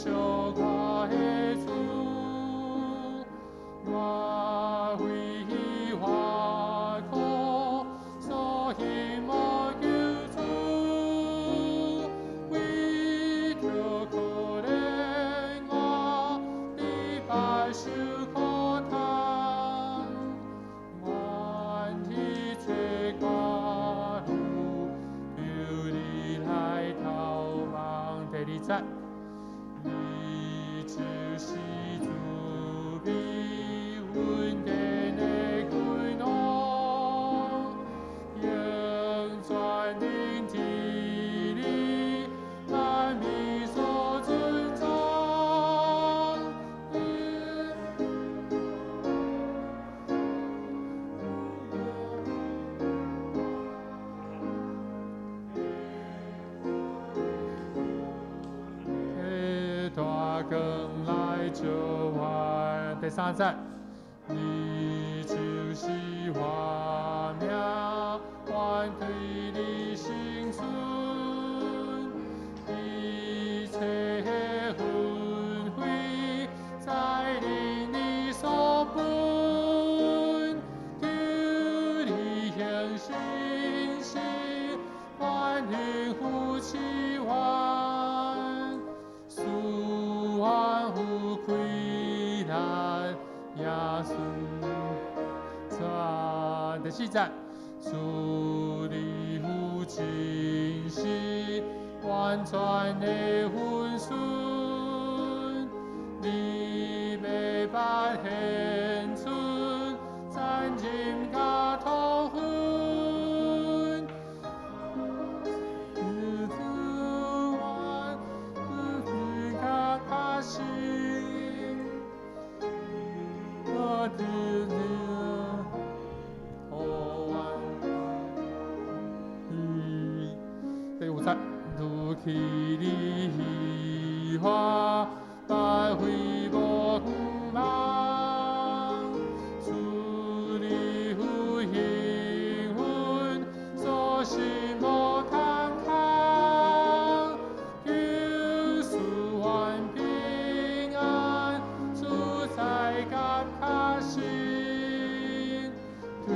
惜我的主，我為我苦，所以無救主，為著可憐我，禮拜受苦嘆，願一切寡婦求你來投望。第二節，你就是慈悲恩典的君王，用全能治理萬民所尊重。大光來照阮。第三節，你就是我命，願對你生存，一切恩惠在靈裡所分，求你行神蹟，萬幸福千萬，賜阮有氣力，耶穌。第四節，主你有真實完全的恩順，你袂捌現出殘忍佮痛恨，主阮佮確信，我的靈。第五節，如去你喜歡，百非無望，主你有應允，所信無通空，求賜阮平安，自在佮確信，對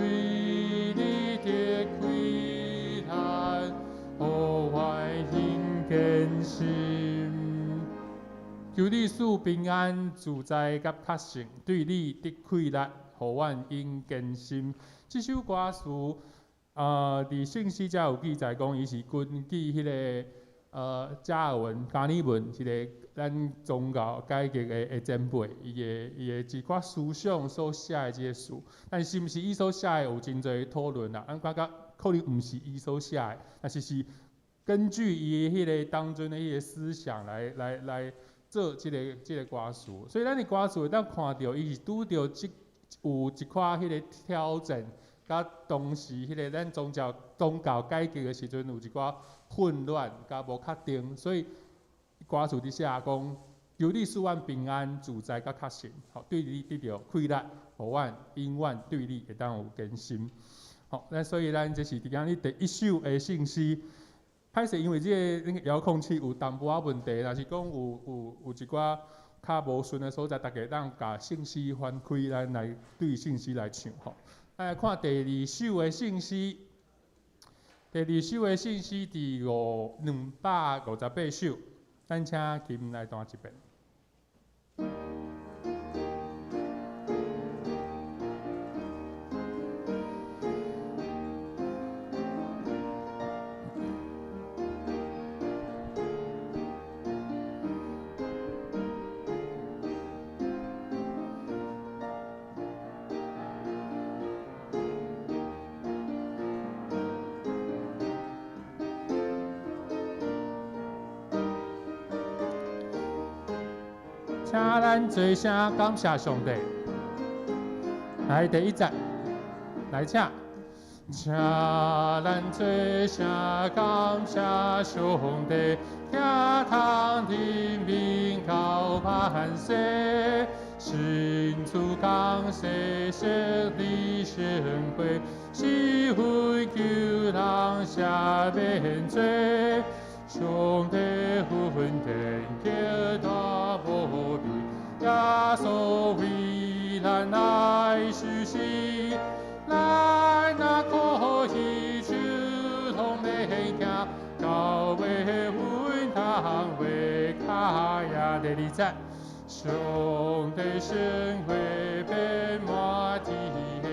你得氣力，予阮永堅心。求你賜平安、自在佮確信，對你得氣力，予阮永堅心。這首歌詞，佇聖詩遮有記載講，伊是根據彼個加爾文、加爾文一個咱宗教改革的前輩，伊的一寡思想所寫的這個詞，但是毋是伊所寫的，有真濟討論啦。咱感覺可能毋是伊所寫的，但是是根據伊彼個當陣的彼個思想來做這個歌詞。所以咱佇歌詞會當看著，伊是拄著這有一寡彼個挑戰，佮當時彼個咱宗教改革的時陣，有一寡混亂佮無確定，所以歌詞佇寫講，求你賜阮平安、自在佮確信，吼，對你得著氣力，予阮永遠對你會當有堅心。吼，那所以咱這是佇今日第一首的聖詩。歹勢，因為這个那個遙控器有淡薄仔問題，若是講有一寡較無順的所在，大家會當共聖詩翻開，咱來對聖詩來唱吼。來看第二首的聖詩，第二首的聖詩佇258首，咱請琴來彈一遍。請咱齊聲感謝上帝。來，第一節，來請，請咱齊聲感謝上帝，聽堂人民到萬世，神主降世設立聖會，是為救人赦免罪。上帝恩典極大無比，耶穌為咱來受死，咱若可以手同免驚，到尾阮通會卡呀。第二節，上帝聖血遍滿天下，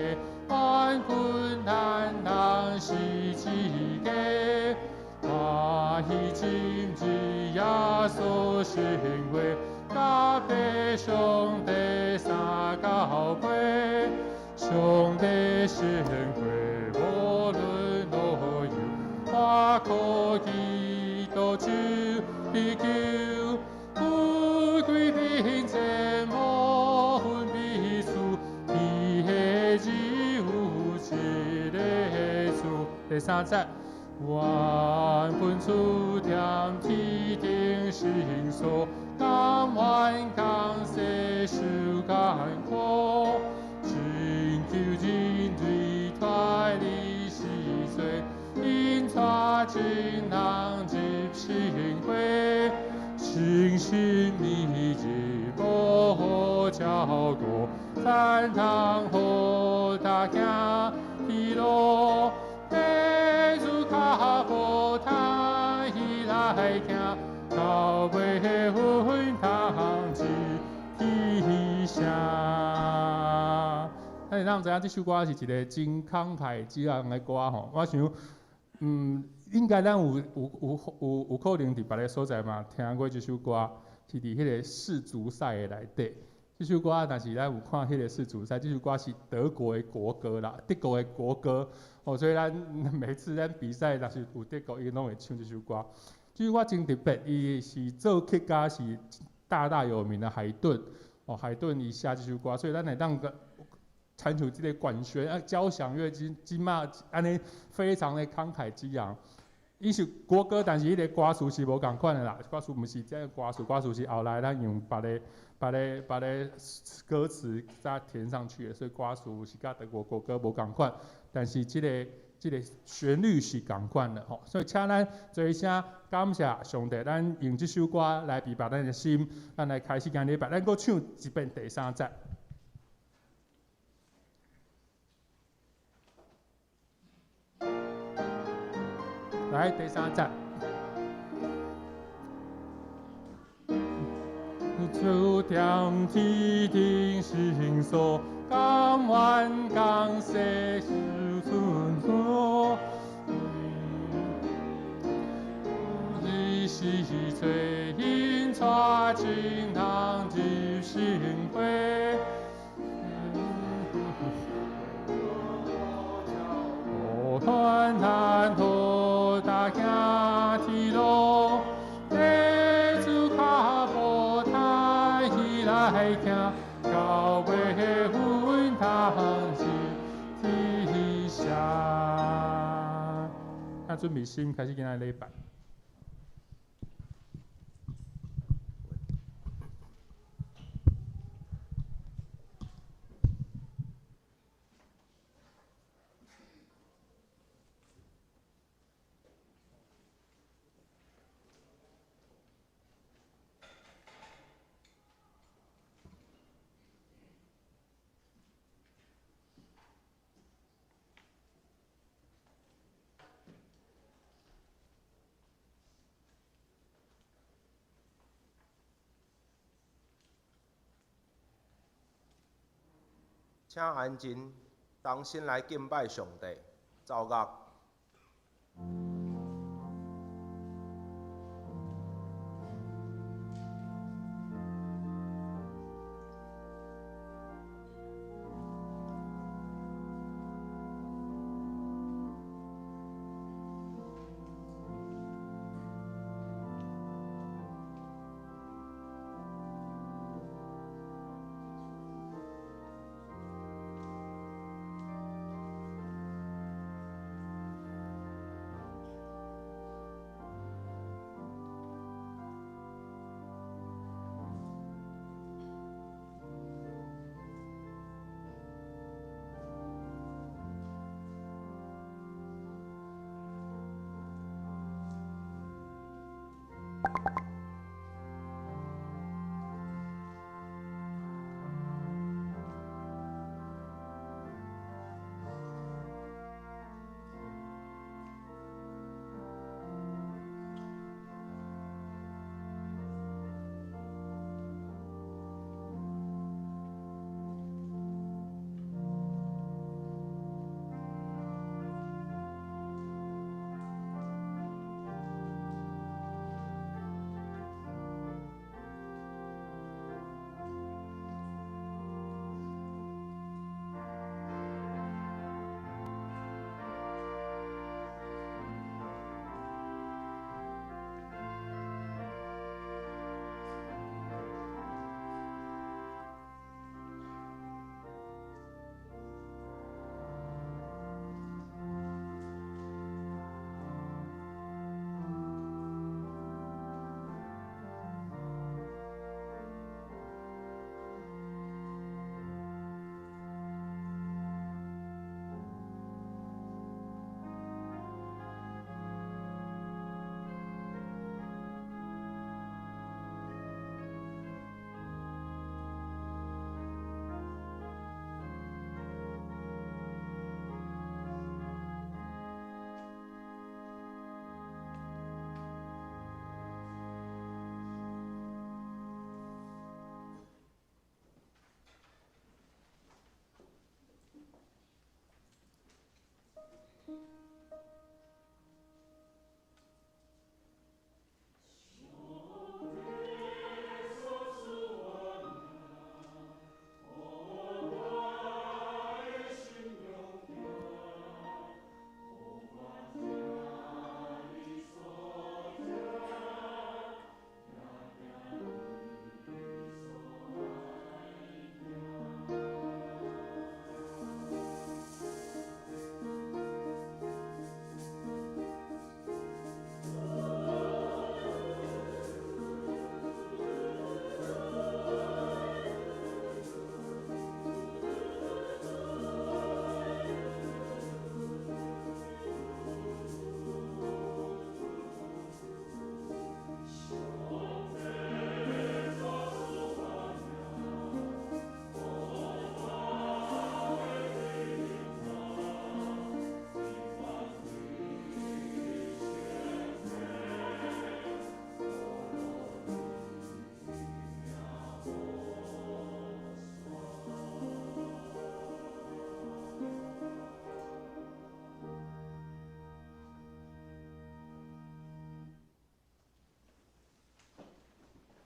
萬軍難當是自家。歡喜今日耶穌聖血，甲父上帝三交杯。上帝聖血無論老幼，我可以得救得救，富貴貧賤無分彼此，天下只有一个主。第三節。萬軍諸踮天頂聖所，甘願降世受艱苦，拯救人類脫離死罪，引帶眾人入聖會，信心美日無可超過，讚嘆何大行天路。主跤步踏起來行，到尾阮通一起聲。咱會當知影這首歌是一个真慷慨激昂的歌吼。我想，應該咱有可能佇別个所在嘛聽過這首歌，是佇彼个世足賽的內底。這首歌若是咱有看彼个世足賽，這首歌是德國的國歌啦，德國的國歌。哦，所以咱每次咱比賽若是有德國，伊攏會唱這首歌。這首歌真特別，伊是作曲家是大大有名的海頓。哦，海頓伊寫這首歌，所以咱會當個親像這個管弦啊交響樂，這這馬按呢非常的慷慨激昂。伊是國歌，但是彼個歌詞是無仝款的啦。歌詞毋是這個歌詞，歌詞是後來咱用別个歌詞再填上去的，所以歌詞是佮德國國歌無仝款。但是這個旋律是仝款的吼，所以請咱做一聲感謝上帝，咱用這首歌來預備咱的心，咱來開始今禮拜，咱閣唱一遍第三節。來，第三節。主踮天頂聖所，甘願降世受困苦，伊死罪，引帶眾人入聖會。患難何大行天路，地主跤步抬起來行，到尾阮通一起聲。啊，準備心開始今仔禮拜。請安靜，同心來敬拜上帝。奏樂。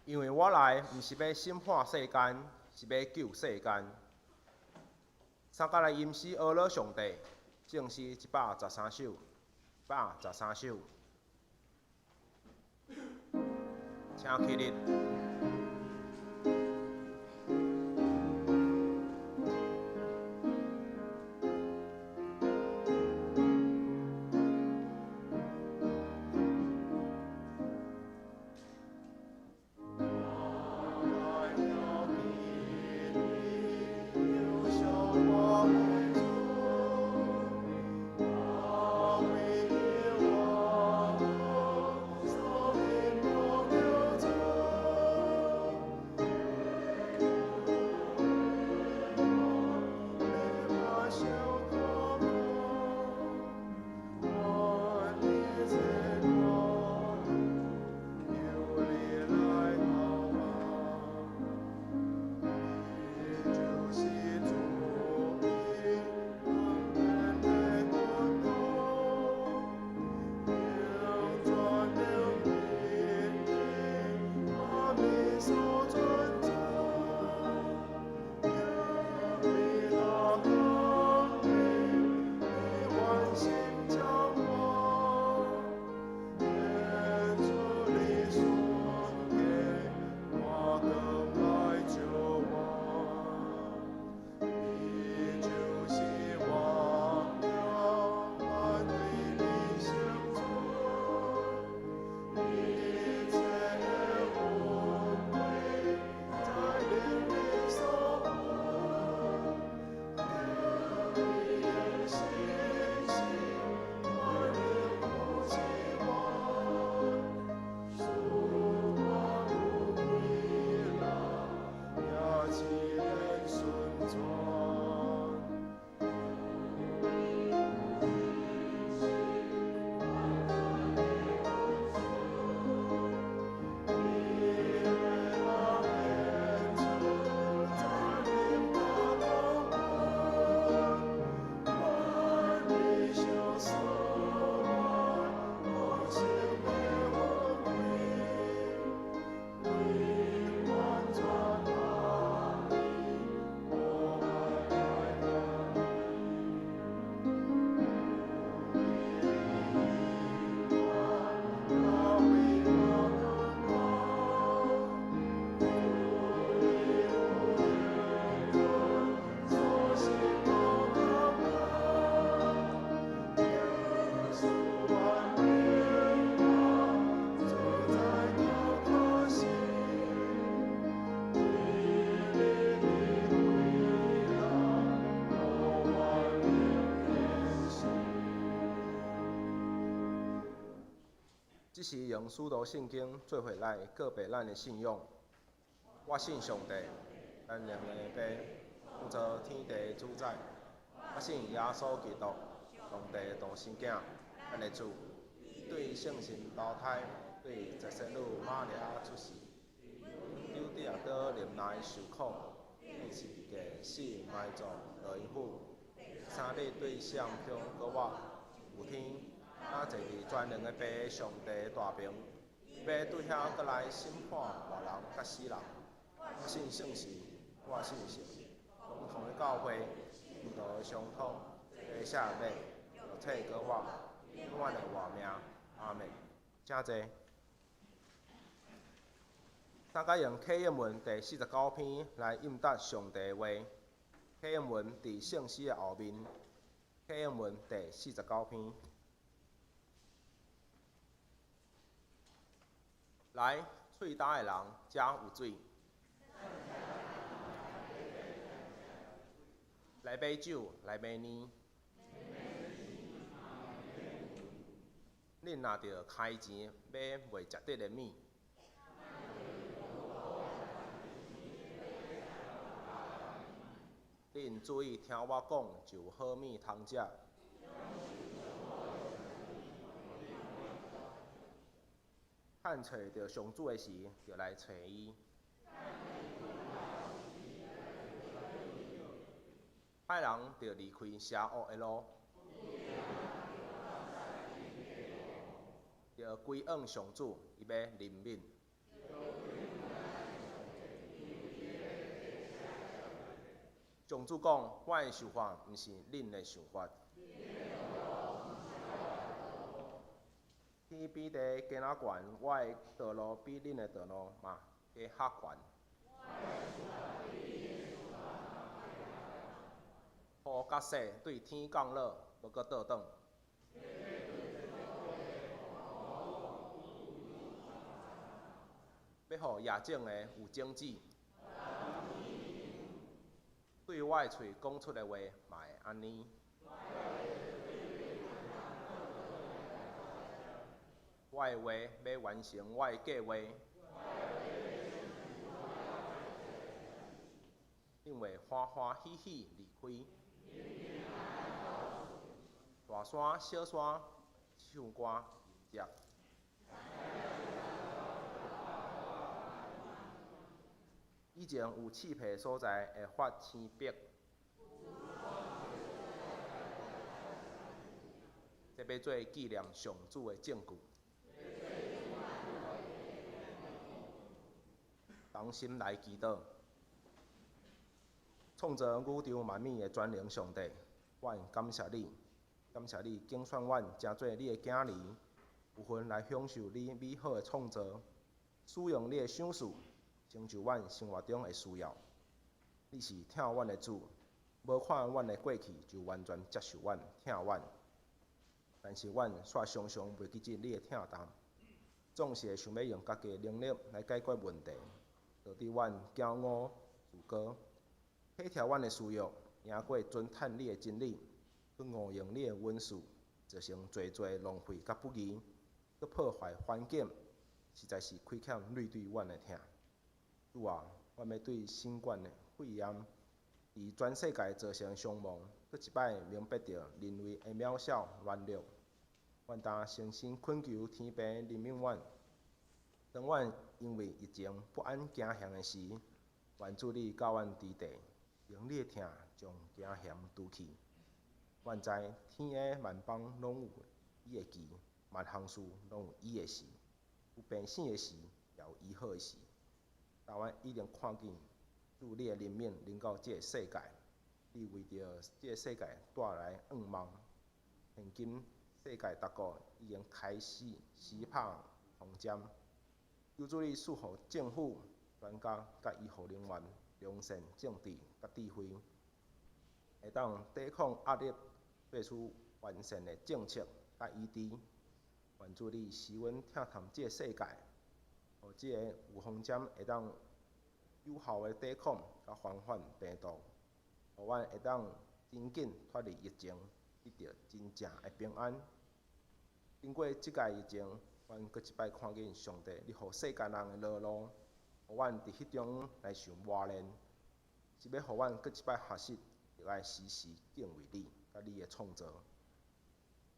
因為我來毋是欲審判世間，是欲救世間。三角來吟詩呵咾上帝，聖詩113首，113首。請起立。這是用使徒信經做伙來告白咱的信仰。我信上帝，全能的父，創造天地的主宰。我信耶穌基督，上帝獨生囝，咱的主，對聖神投胎，對在仙女瑪利亞出世，猶地亞哥忍耐受苦，釘十字架死埋葬落陰府，三日對上天復活，升天，今坐佇全能的父上帝大爿，欲對遐閣來審判活人佮死人。我信聖神，我信聖共同的教會，聖徒的相通，罪赦免，肉體復活，永遠的活命。阿們。請坐。大家用啟應文第49篇來應答上帝的話。啟應文佇聖詩的後面，啟應文第49篇。來，喙焦的人，遮有水。來買酒，來買奶。恁若著開錢買袂食得的物。恁注意聽我講，就有好物通食。趁揣著上主的時，就來揣伊。歹人著離開邪惡的路，著歸向上主，伊欲憐憫。上主講：我的想法毋是恁的想法。天比地加若懸，我的道路比恁的道路嘛加較懸。雨佮雪對天降落，無閣倒轉。欲予野種的有種子。對我的喙講出的話嘛會按呢。我的話欲完成我的計畫。恁會歡歡喜喜離開。大山、小山唱歌迎接。以前有刺皮的所在會發青白。這欲做紀念上主的證據。同心來祈禱，創造宇宙萬物的全能上帝，阮感謝你，感謝你揀選阮成做你的囝兒，有份來享受你美好的創造，使用你的賞賜，成就阮生活中的需要。你是疼阮的主，無看阮的過去就完全接受阮、疼阮，但是阮卻常常袂記得你的疼痛，總是會想欲用家己的能力來解決問題，導致阮驕傲自高，體貼阮的私欲，贏過尊嘆你的真理，去誤用你的恩賜，造成濟濟浪費佮不義，去破壞環境，實在是虧欠你對阮的疼。主啊，阮欲對新冠的肺炎佇全世界造成傷亡，閣一擺明白著人類的渺小軟弱。阮焦誠心懇求天父憐憫阮。當阮因為疫情不安驚惶的時，願主你佮阮佇地，用你的疼將驚惶除去。阮知天下萬邦攏有伊的期，萬項事攏有伊的時，有病死的時，也有醫好的時。但阮已經看見主你的憐憫臨到這个世界，你為著這个世界帶來噩夢。現今世界各國已經開始撕拍預防針，求主你賜予政府、專家佮醫護人員良善政治佮智慧，會當抵抗壓力，做出完善的政策佮醫治。願主你賜阮疼痛這个世界，予這个預防針會當有效的抵抗佮防範病毒，予阮會當真緊脫離疫情，得著真正的平安。經過這屆疫情，阮閣一擺看見上帝，你予世間人的勞碌，予阮佇彼中來受磨練，是欲予阮閣一擺學習，著愛時時敬畏你，佮你的創造。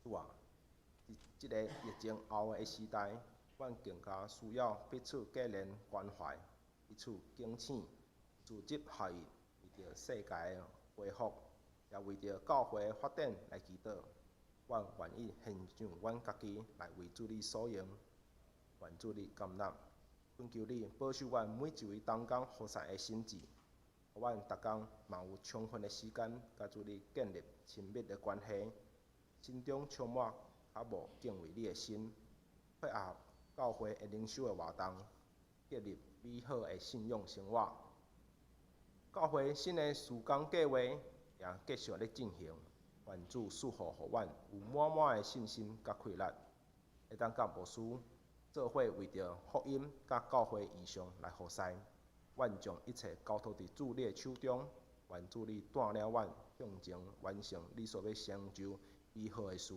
主啊，佇這个疫情後的時代，阮更加需要彼此關連關懷，彼此警醒，組織合一，為著世界的恢復，也為著教會的發展來祈禱。阮願意獻上阮家己來為主你所用，願主你甘納，懇求你保守阮每一位同工服侍的心志，予阮逐工嘛有充分的時間，佮主你建立親密的關係，心中充滿較無敬畏你的心，配合教會的靈修的活動，建立美好的信仰生活。教會新的事工計劃也繼續咧進行，願主賜福予阮有滿滿的信心佮氣力，會當佮牧師做伙為著福音佮教會異象來服侍。阮將一切交託佇主你的手中，願主你帶領阮向前完成你所欲成就美好的事。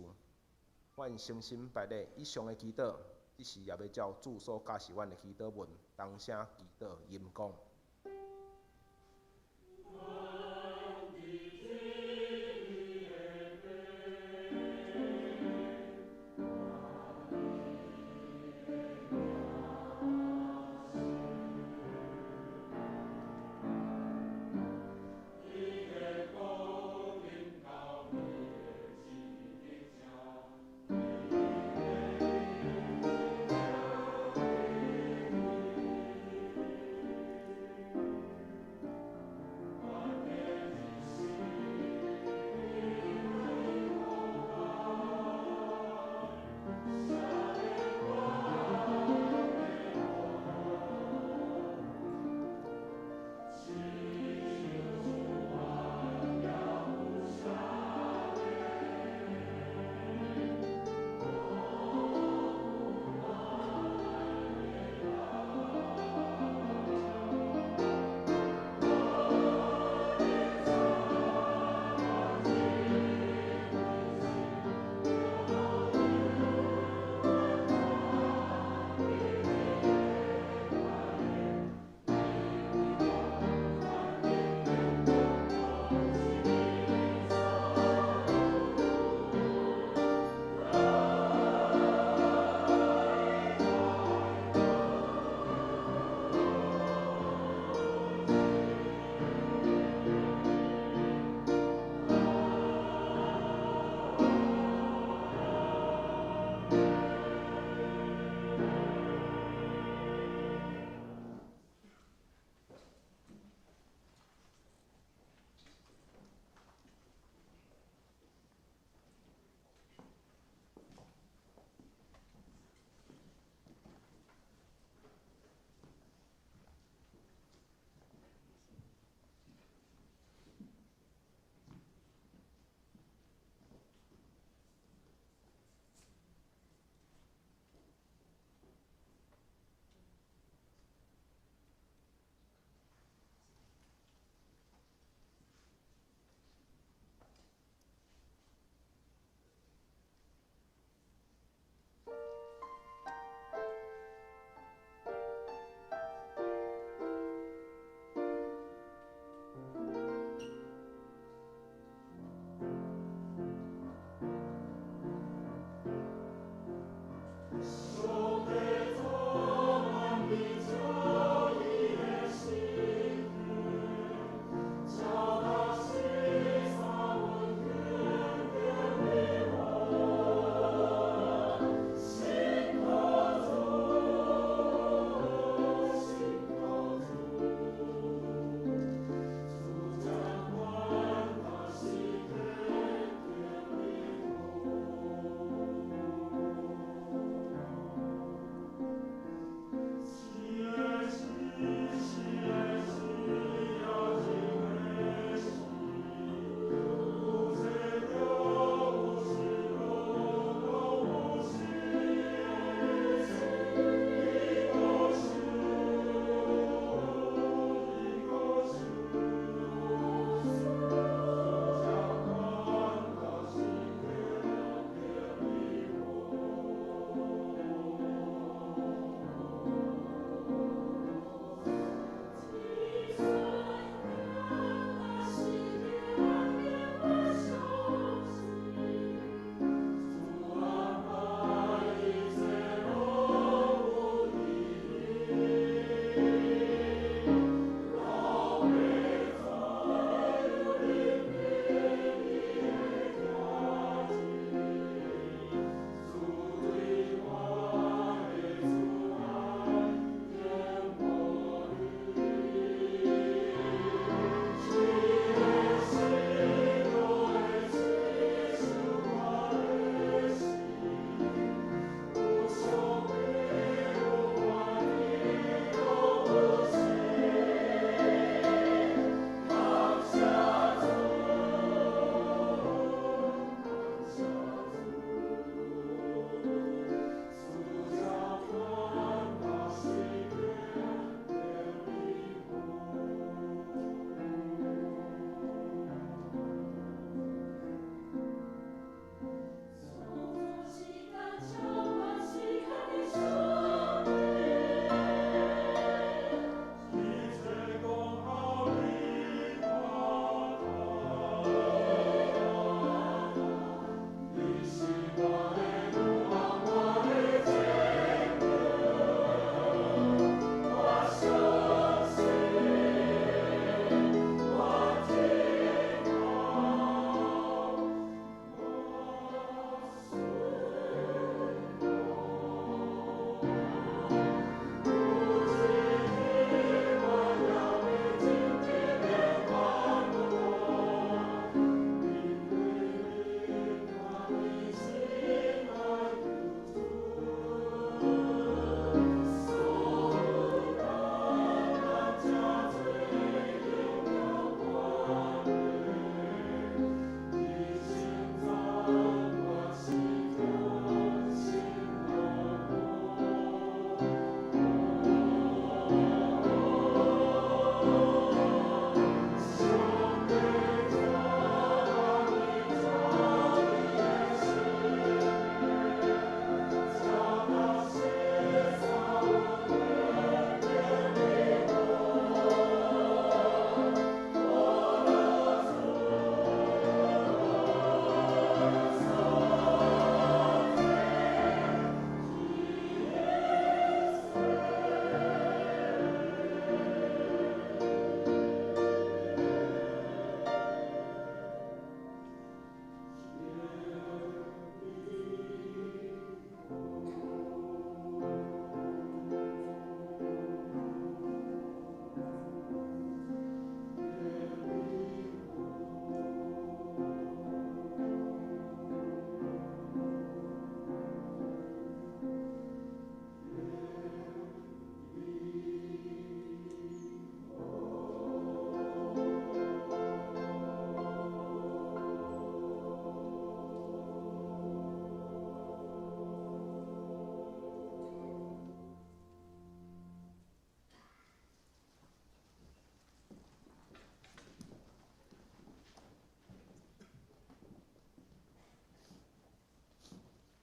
阮誠心拜你以上的祈禱，這時也欲照主所教示阮的祈禱文，同聲祈禱吟講。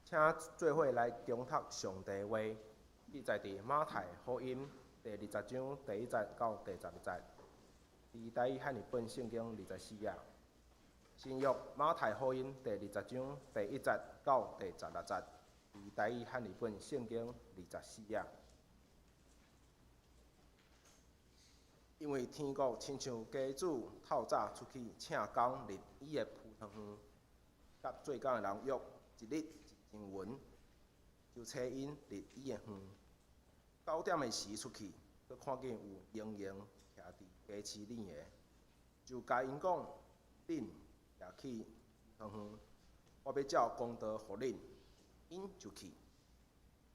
請做伙來恭讀上帝話，記載佇馬太福音第二十章第一節到第十二節，佇台語漢譯本聖經24頁。新約馬太福音第二十章第一節到第十六節，佇台語漢譯本聖經24頁。因為天國親像家主透早出去請工入伊的葡萄園，佮做工的人約一日一錢銀，就差𪜶入伊的園。9點的時出去，閣看見有閒閒徛佇街市裡的，就共𪜶講：恁也去葡萄園，我欲照公道予恁。𪜶就去。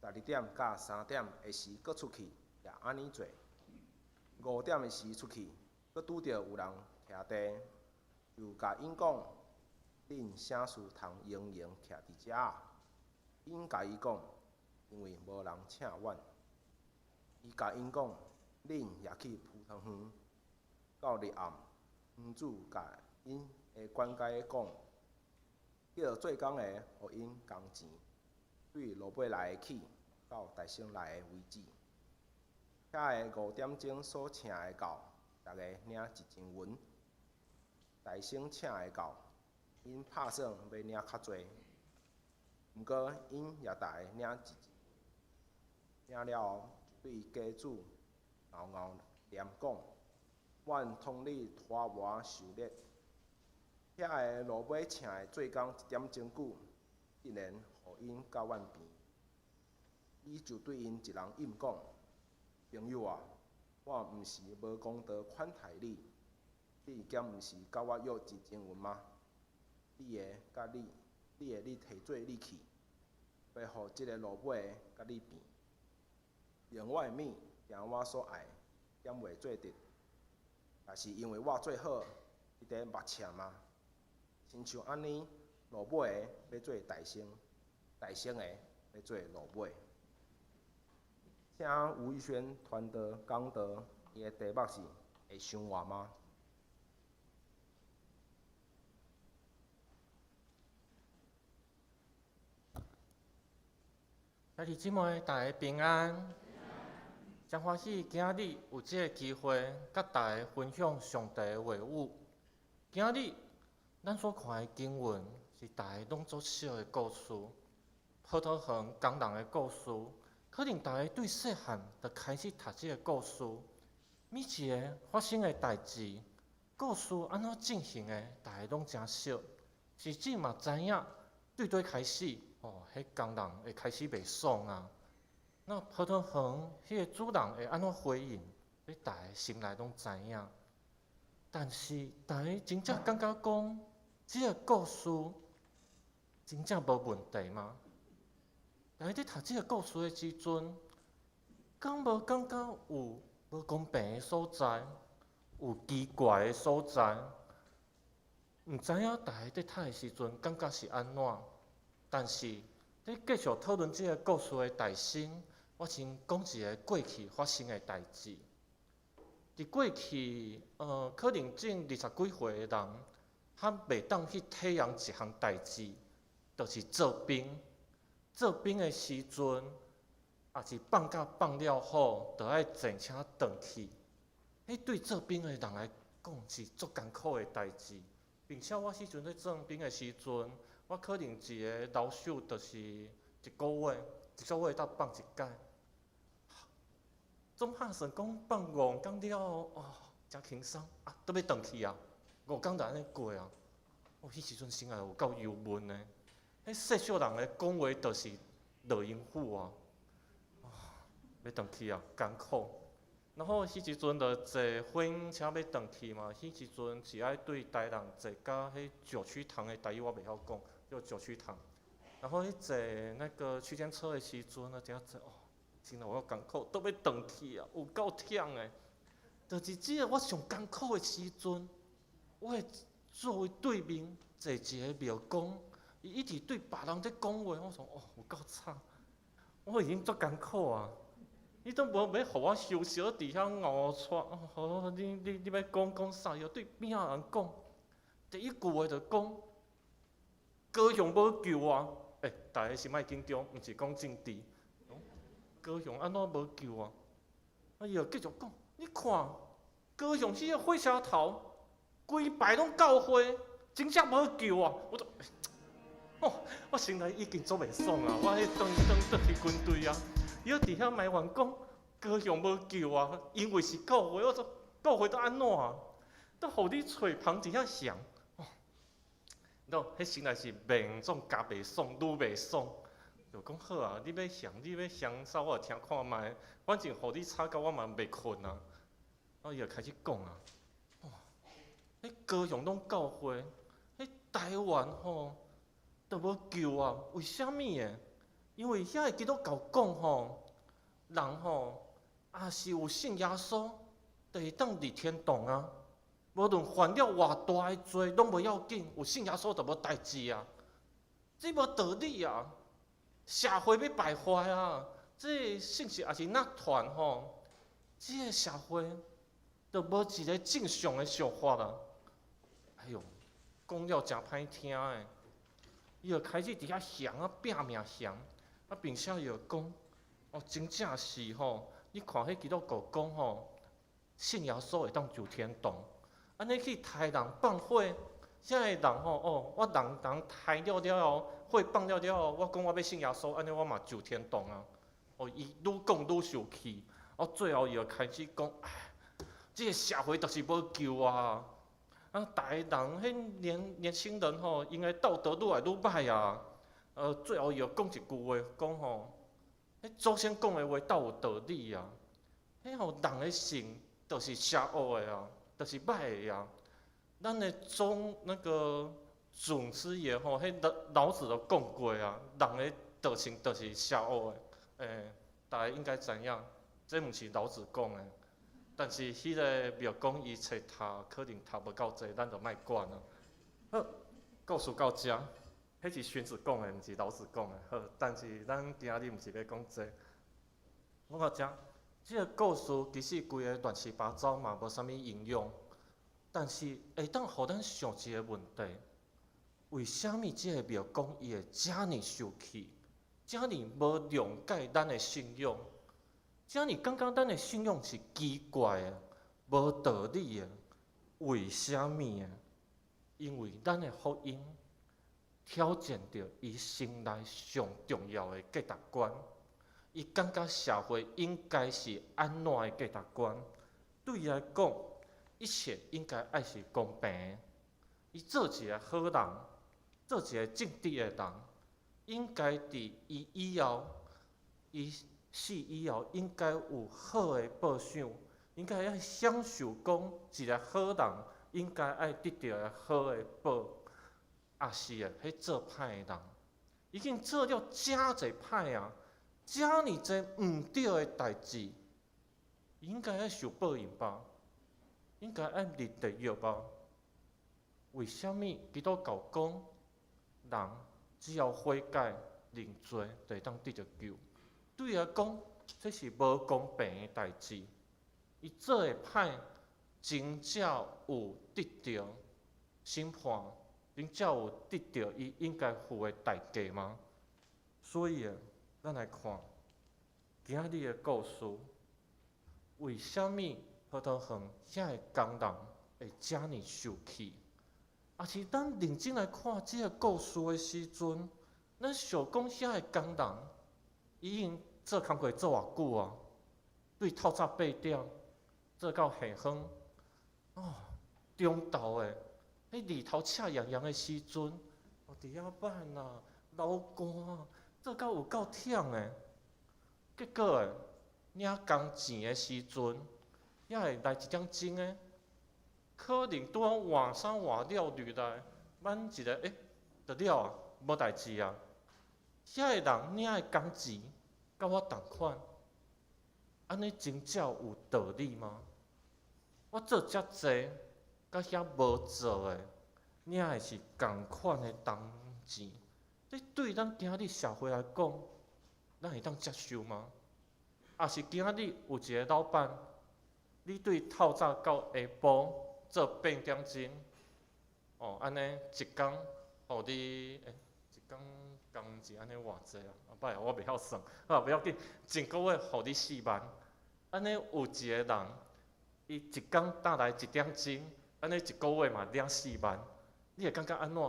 12點佮3點的時，閣出去，也按呢做。5點的時出去，閣拄著有人徛佇，就共𪜶講：恁啥事通閒閒徛佇遮？𪜶共伊講：因為無人請阮。伊共𪜶講：恁也去葡萄園。到入暗，園主共𪜶的管家講：叫做工的予𪜶工錢，對落尾來的起，到代先來的為止。遐个5點鐘所請的到，逐个領一錢銀；代先請的到，𪜶拍算欲領較濟，毋過𪜶也逐个領一錢。領了後，就對家主敖敖念講：阮通你拖磨受力。遐个落尾請的做工一點鐘久，竟然予𪜶佮阮平。伊就對𪜶一人應講：朋友啊，我毋是無公道款待你，你敢毋是佮我約一錢銀嗎？你的佮你，你的你提做你去，欲予這个落尾的佮你平。用我的物行我所愛，敢袂做得？若是因為我做好，你佇目赤嗎？親像按呢，落尾的欲做代先，代先的欲做落尾。請吳宇軒傳道講道，伊的題目是會傷活嗎？兄弟姊妹，大家平安。真歡喜今日有這个機會，佮大家分享上帝的話語。今日咱所看的經文是大家攏足熟的故事，葡萄園工人的故事。可能大家對細漢就開始讀這个故事，每一个發生的代誌，故事按怎進行的，大家攏誠熟，甚至嘛知影對佗開始，哦，彼工人會開始袂爽啊。那葡萄園彼个主人會按怎回應？這大家心內攏知影。但是大家真正感覺講，這个故事真正無問題嗎？大家佇讀這个故事的時陣，敢無感覺有無公平的所在，有奇怪的所在？毋知影大家佇讀的時陣感覺是按怎？但是佇繼續討論這个故事的大先，我先講一个過去發生的代誌。佇過去，可能種二十幾歲的人，較袂當去體驗一項代誌，就是做兵。做兵的時陣，也是放假放了好，就愛坐車轉去。彼對做兵的人來講是足艱苦的代誌，並且我彼陣咧做兵的時陣，我可能一个留守就是一个月，一个月才放一擺。總拍算講放5工了後，哦，誠輕鬆，啊，閣欲轉去啊，5工就按呢過啊。哦，彼時陣心內有夠憂悶的。彼細小人的講話就是落音符啊，啊，欲轉去啊，艱苦。然後彼時陣就坐貨運車欲轉去嘛，彼時陣是愛對台南坐到彼九曲堂的台語我袂曉講，叫九曲堂。然後彼坐那個區間車的時陣，啊，伫遐坐哦，真有夠艱苦，閣欲轉去啊，有夠忝的。就是這个我上艱苦的時陣，我的座位對面坐一个廟公。伊一直對別人咧講話，我想哦，有夠慘，我已經足艱苦啊！你都無欲予我休息，佇遐熬喘，哦，你欲講講啥？又對邊仔人講，第一句話就講，高雄無救啊！欸，逐家是莫緊張，毋是講政治。高雄按怎無救啊？啊，伊就繼續講，你看高雄彼個火車頭，規排攏教會，真正無救啊！我就，哦，我心內已經足袂爽啊！我彼當當倒去軍隊啊，伊閣佇遐埋怨講高雄無救啊，因為是教會，我說教會都按怎啊？都予你揣旁佇遐想，哦，喏，彼心內是面總加袂爽，愈袂爽。就講好啊，你欲嫌，你欲嫌啥，我就聽看覓，反正予你吵到我嘛袂睏啊。然後伊就開始講啊，哇，彼高雄攏教會，彼台灣吼都無救啊？為啥物的？因為遐個基督教講吼，人吼若是有信耶穌，就會當入天堂啊。無論犯了偌大的罪，攏無要緊，有信耶穌就無代誌啊。這無道理啊！社會欲敗壞啊！這個信息也是若傳吼，這個社會就無一個正常的想法啊！哎喲，講了誠歹聽的，伊就開始佇遐嫌啊，拼命嫌，啊，並且伊就講，哦，真正是吼，你看彼基督教講吼，信耶穌會當上天堂，按呢去刣人放火，遐个人吼，哦，我人人刣了了後，火放了了後，我講我欲信耶穌，按呢我嘛上天堂啊！哦，伊愈講愈受氣，哦，最後伊就開始講，唉，這個社會就是無救啊！啊，逐个人彼年年輕人吼，𪜶的道德愈來愈歹啊！最後伊就講一句話，講吼，彼祖先講的話倒有道理啊！彼吼人的性就是邪惡的啊，就是歹的啊！咱的宗那個祖師爺吼，彼老老子都講過啊，人的德性就是邪惡的，欸，逐家應該知影，這毋是老子講的，但是彼个廟公伊冊讀可能讀無夠濟，咱就莫管啊。好，故事到遮，彼是荀子講的，毋是老子講的。好，但是咱今日毋是欲講這個。講到遮，這個故事其實規个亂七八糟嘛，無啥物營養。但是會當予咱想一个問題：為啥物這個廟公伊會遮爾受氣，遮爾無諒解咱的信仰？遮爾感覺咱的信仰是奇怪的、無道理的？為啥物的？因為咱的福音挑戰著伊心內上重要的價值觀。伊感覺社會應該是按怎的價值觀？對伊來講，一切應該愛是公平的。伊做一个好人，做一个正直的人，應該佇伊以後，伊死以後應該有好的報賞，應該愛享受講一个好人應該愛得著的好的報。抑是的，彼做歹的人，已經做了遮濟歹啊，遮爾濟毋對的代誌，應該愛受報應吧？應該愛入地獄吧？為啥物基督教講人只要悔改認罪，就會當得著救？對伊來講，這是無公平的代誌。伊做的歹，真正有得著審判，真正有得著伊應該付的代價嗎？所以啊，咱來看今仔日的故事，為啥物葡萄園遐个工人會遮爾受氣？抑是咱認真來看這个故事的時陣，咱想講遐个工人已經做工課做偌久啊？對透早8點做到下昏，哦，中晝的，彼日頭赤炎炎的時陣，哦，佇遐挽啊，流汗啊，做到有夠忝的。結果的，領工錢的時陣，也會來一點鐘的，可能拄好換衫換了入來，挽一个，欸，就了啊，無代誌啊。遐个人領的工錢，佮我仝款，按呢真正有道理嗎？我做遮濟，佮遐無做的，領的是仝款的銅錢，這對咱今日社會來講，咱會當接受嗎？抑是今日有一个老闆，你對透早到下晡做8點鐘，哦，按呢一工予你，欸，一工工錢按呢偌濟啊？啊，歹啊，我袂曉算，好，不要緊，一個月予你四萬，按呢有一个人，伊一工擔來一點鐘，按呢一個月嘛領四萬，你會感覺按怎？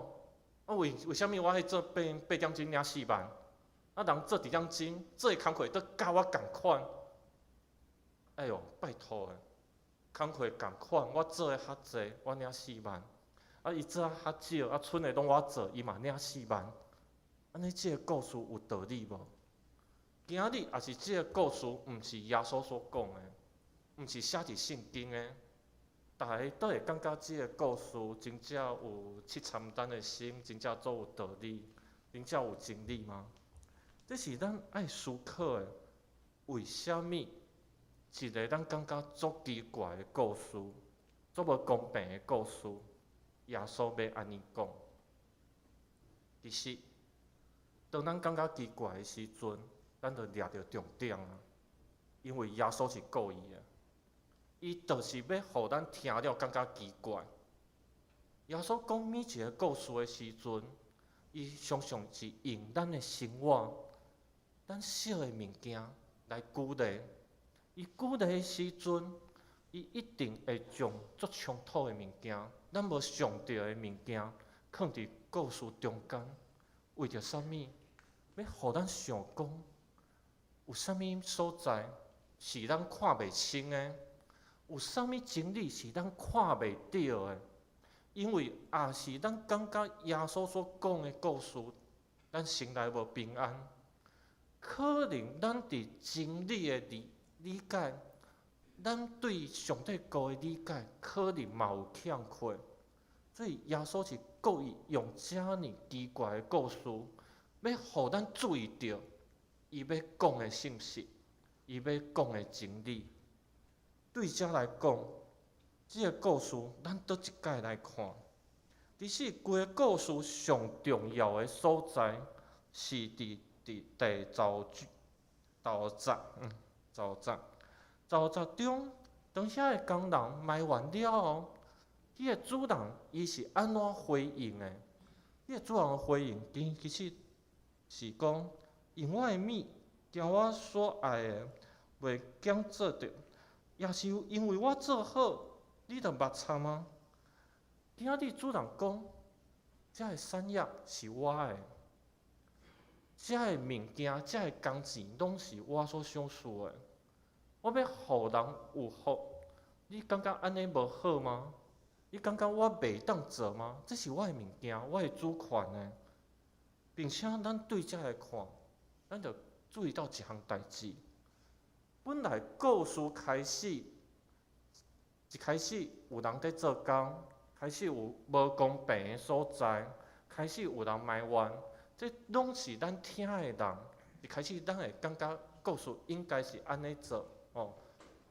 啊，為啥物我彼做八點鐘領四萬？啊，人做一點鐘，做的工課都佮我仝款。哎喲，拜託的，工課仝款，我做的較濟，我領四萬。啊，伊做較少，啊，賰的攏我做，伊嘛領四萬。按呢，這个故事有道理無？今仔日也是這个故事，毋是耶穌所講的，毋是寫佇聖經的，逐家都會感覺這个故事真正有刺參咱的心，真正足有道理，真正有真理嗎？這是咱愛思考的，為啥物一个咱感覺足奇怪的故事，足無公平的故事，耶穌欲按呢講？其實，當咱感覺奇怪的時陣，咱就掠著重點啊！因為耶穌是故意的，伊就是欲予咱聽了感覺奇怪。耶穌講每一个故事的時陣，伊常常是用咱的生活、咱小的物件來舉例。伊舉例的時陣，伊一定會將足衝突的物件、咱無想著的物件，囥佇故事中間，為著啥物？欲予咱想講，有啥物所在是咱看袂清的？有啥物真理是咱看袂著的？因為若是咱感覺耶穌所講的故事，咱心內無平安，可能咱佇真理的理解，咱對上帝國的理解，可能嘛有欠缺。所以耶穌是故意用遮爾奇怪的故事，欲予咱注意著伊欲講的信息，伊欲講的真理。對遮來講，這个故事咱倒一擺來看，其實規个故事上重要的所在，是佇第十五節，十五節，十五節中，當遐个工人埋怨了後，彼个主人伊是按怎回應的？彼个主人的回應，其實是講，用我的物，驚我所愛的袂減做著，抑是因為我做好，你就目插嗎？今仔日主人講，這个產業是我的，這个物件、這个工錢攏是我所賞賜的。我欲予人有福，你感覺按呢無好嗎？你感覺我袂當做嗎？這是我的物件，我的主權的。並且咱對這來看，咱就注意到一項代誌。本來故事開始，一開始有人佇做工，開始有無公平的所在，開始有人埋怨，這攏是咱聽的人，一開始咱會感覺故事應該是按呢做，哦。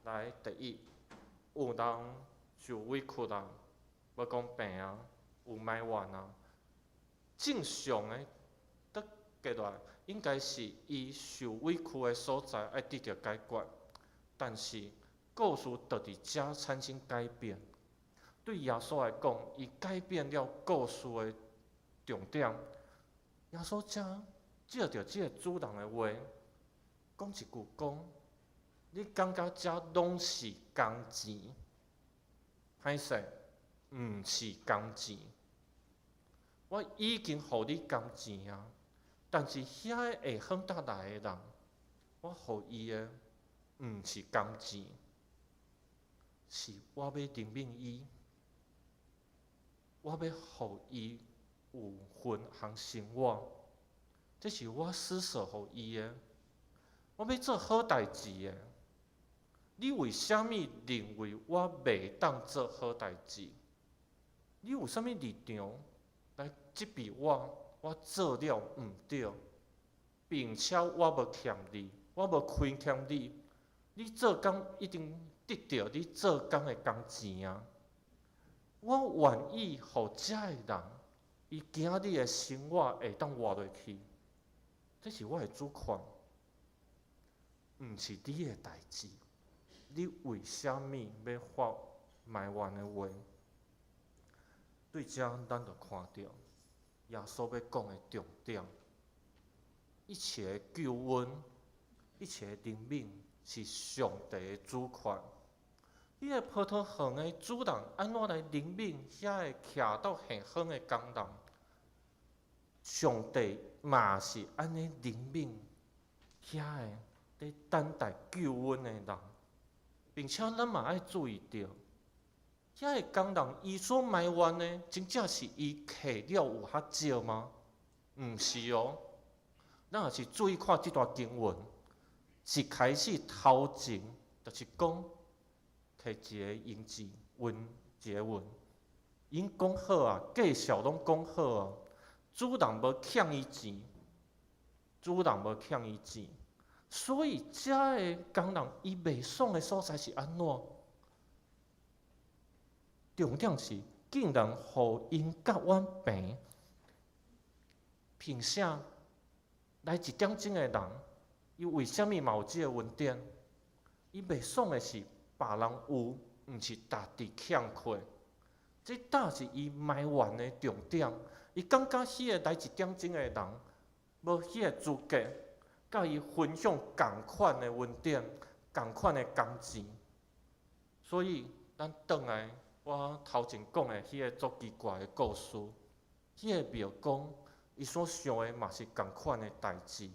來，第一，有人受委屈啊，無公平啊，有埋怨啊。正常的，得過來應該是伊受委屈的所在愛得著解決，但是故事就佇遮產生改變。對耶穌來講，伊改變了故事的重點。耶穌遮借著這個主人的話，講一句講：你感覺這攏是工錢？歹勢，毋是工錢。我已經予你工錢啊，但是遐个下昏搭來的人，我予伊的毋是工錢，是我欲憐憫伊，我欲予伊有份通生活，這是我施捨予伊的。我欲做好代誌的，你為啥物認為我袂當做好代誌？你有啥物立場來質疑我？我做了毋對，並且我無欠你，我無虧欠你。你做工一定得著你做工的工錢啊！我願意予遮个人，伊今仔日的生活會當活落去，這是我的主權，毋是你的代誌。你為啥物欲發埋怨的話？對遮，咱就看著耶穌欲講的重點，一切的救恩，一切的憐憫是上帝的主權。彼個葡萄園的主人按怎來憐憫遐個徛到下方的工人？上帝嘛是按呢憐憫遐個佇等待救恩的人，並且咱嘛愛注意著，遐個工人伊所埋怨的，真正是伊摕了有較少嗎？毋是哦。咱若是注意看這段經文，一開始頭前就是講，摕一个銀子換一个銀，𪜶講好啊，介紹攏講好啊，主人無欠伊錢，主人無欠伊錢，所以遮个工人伊袂爽的所在是按怎？重點是竟然予𪜶佮阮平，憑啥來一點鐘的人，伊為啥物嘛有這个恩典？伊袂爽的是別人有，毋是家己欠缺。這才是伊埋怨的重點。伊感覺彼个來一點鐘的人，無彼个資格，佮伊分享仝款的恩典、仝款的工錢。所以，咱轉來我頭前講的彼个足奇怪的故事，彼个廟公，伊所想的嘛是仝款的代誌，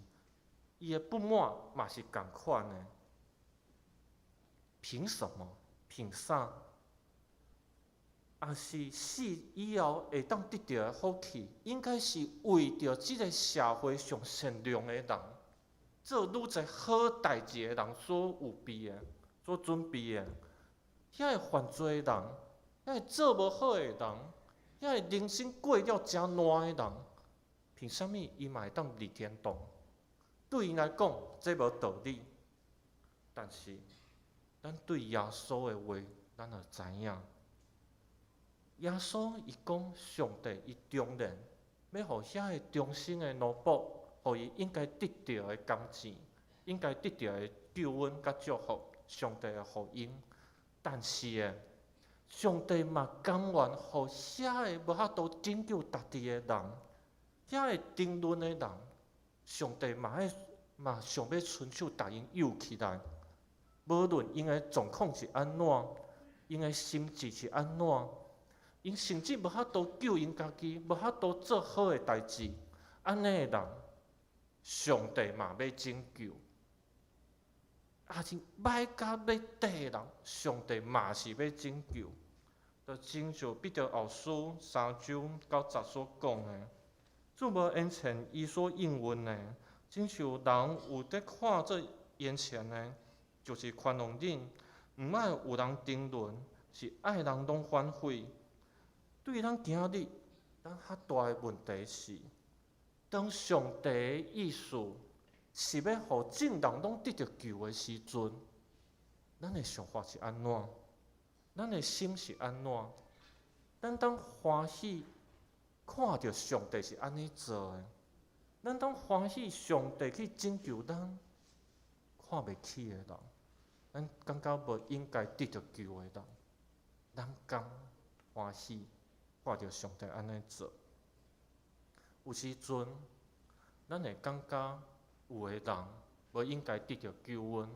伊的不滿嘛是仝款的。憑什麼？憑啥？若是死以後會當得著的福氣，應該是為著這个社會上善良的人，做愈濟好代誌的人所預備的、所準備的。遐个犯罪的人，遐個做無好的人，遐个人生過了誠爛的人，憑啥物伊嘛會當入天堂？對𪜶來講，這無道理。但是，咱對耶穌的話，咱就知影。耶穌伊講，上帝伊當然欲予遐个忠心的奴僕，予伊應該得著的工錢，應該得著的救恩佮祝福，上帝會予𪜶。但是欸，上帝嘛甘願予遐个無法度拯救家己的人，遐個沉淪的人，上帝嘛愛嘛想欲伸手共𪜶救起來。無論𪜶的狀況是按怎，𪜶的心志是按怎，𪜶甚至無法度救𪜶家己，無法度做好的代誌，按呢的人，上帝嘛欲拯救。抑是歹甲欲底的人，上帝嘛是欲拯救。就親像彼得後書三章九節所講的，主無延遲伊所應允的，親像人有佇看做延遲的，就是寬容恁，毋愛有人沉淪，是愛人攏反悔。對咱今日，咱較大的問題是，當上帝的意思是欲予眾人攏得著救的時陣，咱的想法是按怎？咱的心是按怎？咱當歡喜看著上帝是按呢做的，咱當歡喜上帝去拯救咱看袂起的人，咱感覺無應該得著救的人，咱敢歡喜看著上帝按呢做？有時陣，咱會感覺有的人無應該得著救恩，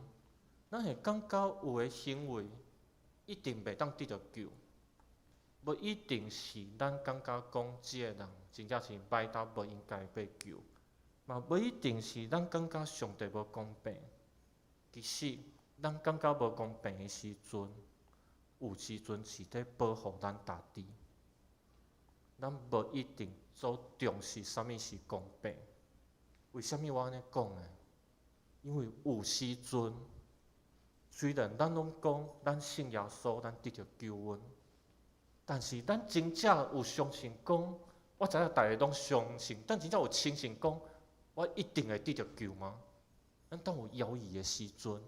咱會感覺有的行為一定袂當得著救，無一定是咱感覺講這个人真正是歹到無應該欲救，嘛無一定是咱感覺上帝無公平。其實，咱感覺無公平的時陣，有時陣是佇保護咱家己。咱無一定足重視啥物是公平。為啥物我按呢講呢？因為有時陣，雖然咱攏講咱信耶穌，咱得著救恩，但是咱真正有相信講，我知影逐个攏相信，但真正有相信講，我一定會得著救嗎？咱當有猶豫的時陣，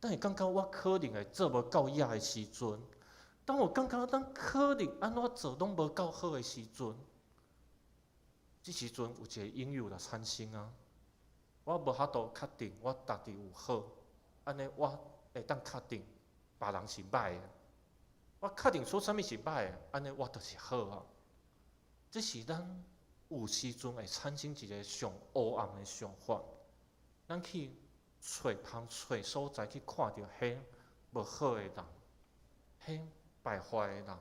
當會感覺我可能會做無夠額的時陣，當有感覺咱可能按怎做攏無夠好的時陣，這時陣有一个引誘就產生啊！我無法度確定我家己有好，按呢我會當確定別人是歹的。我確定說啥物是歹的，按呢我就是好啊。這是咱有時陣會產生一个上黑暗的想法。咱去揣芳揣所在去看著彼無好的人，彼敗壞的人，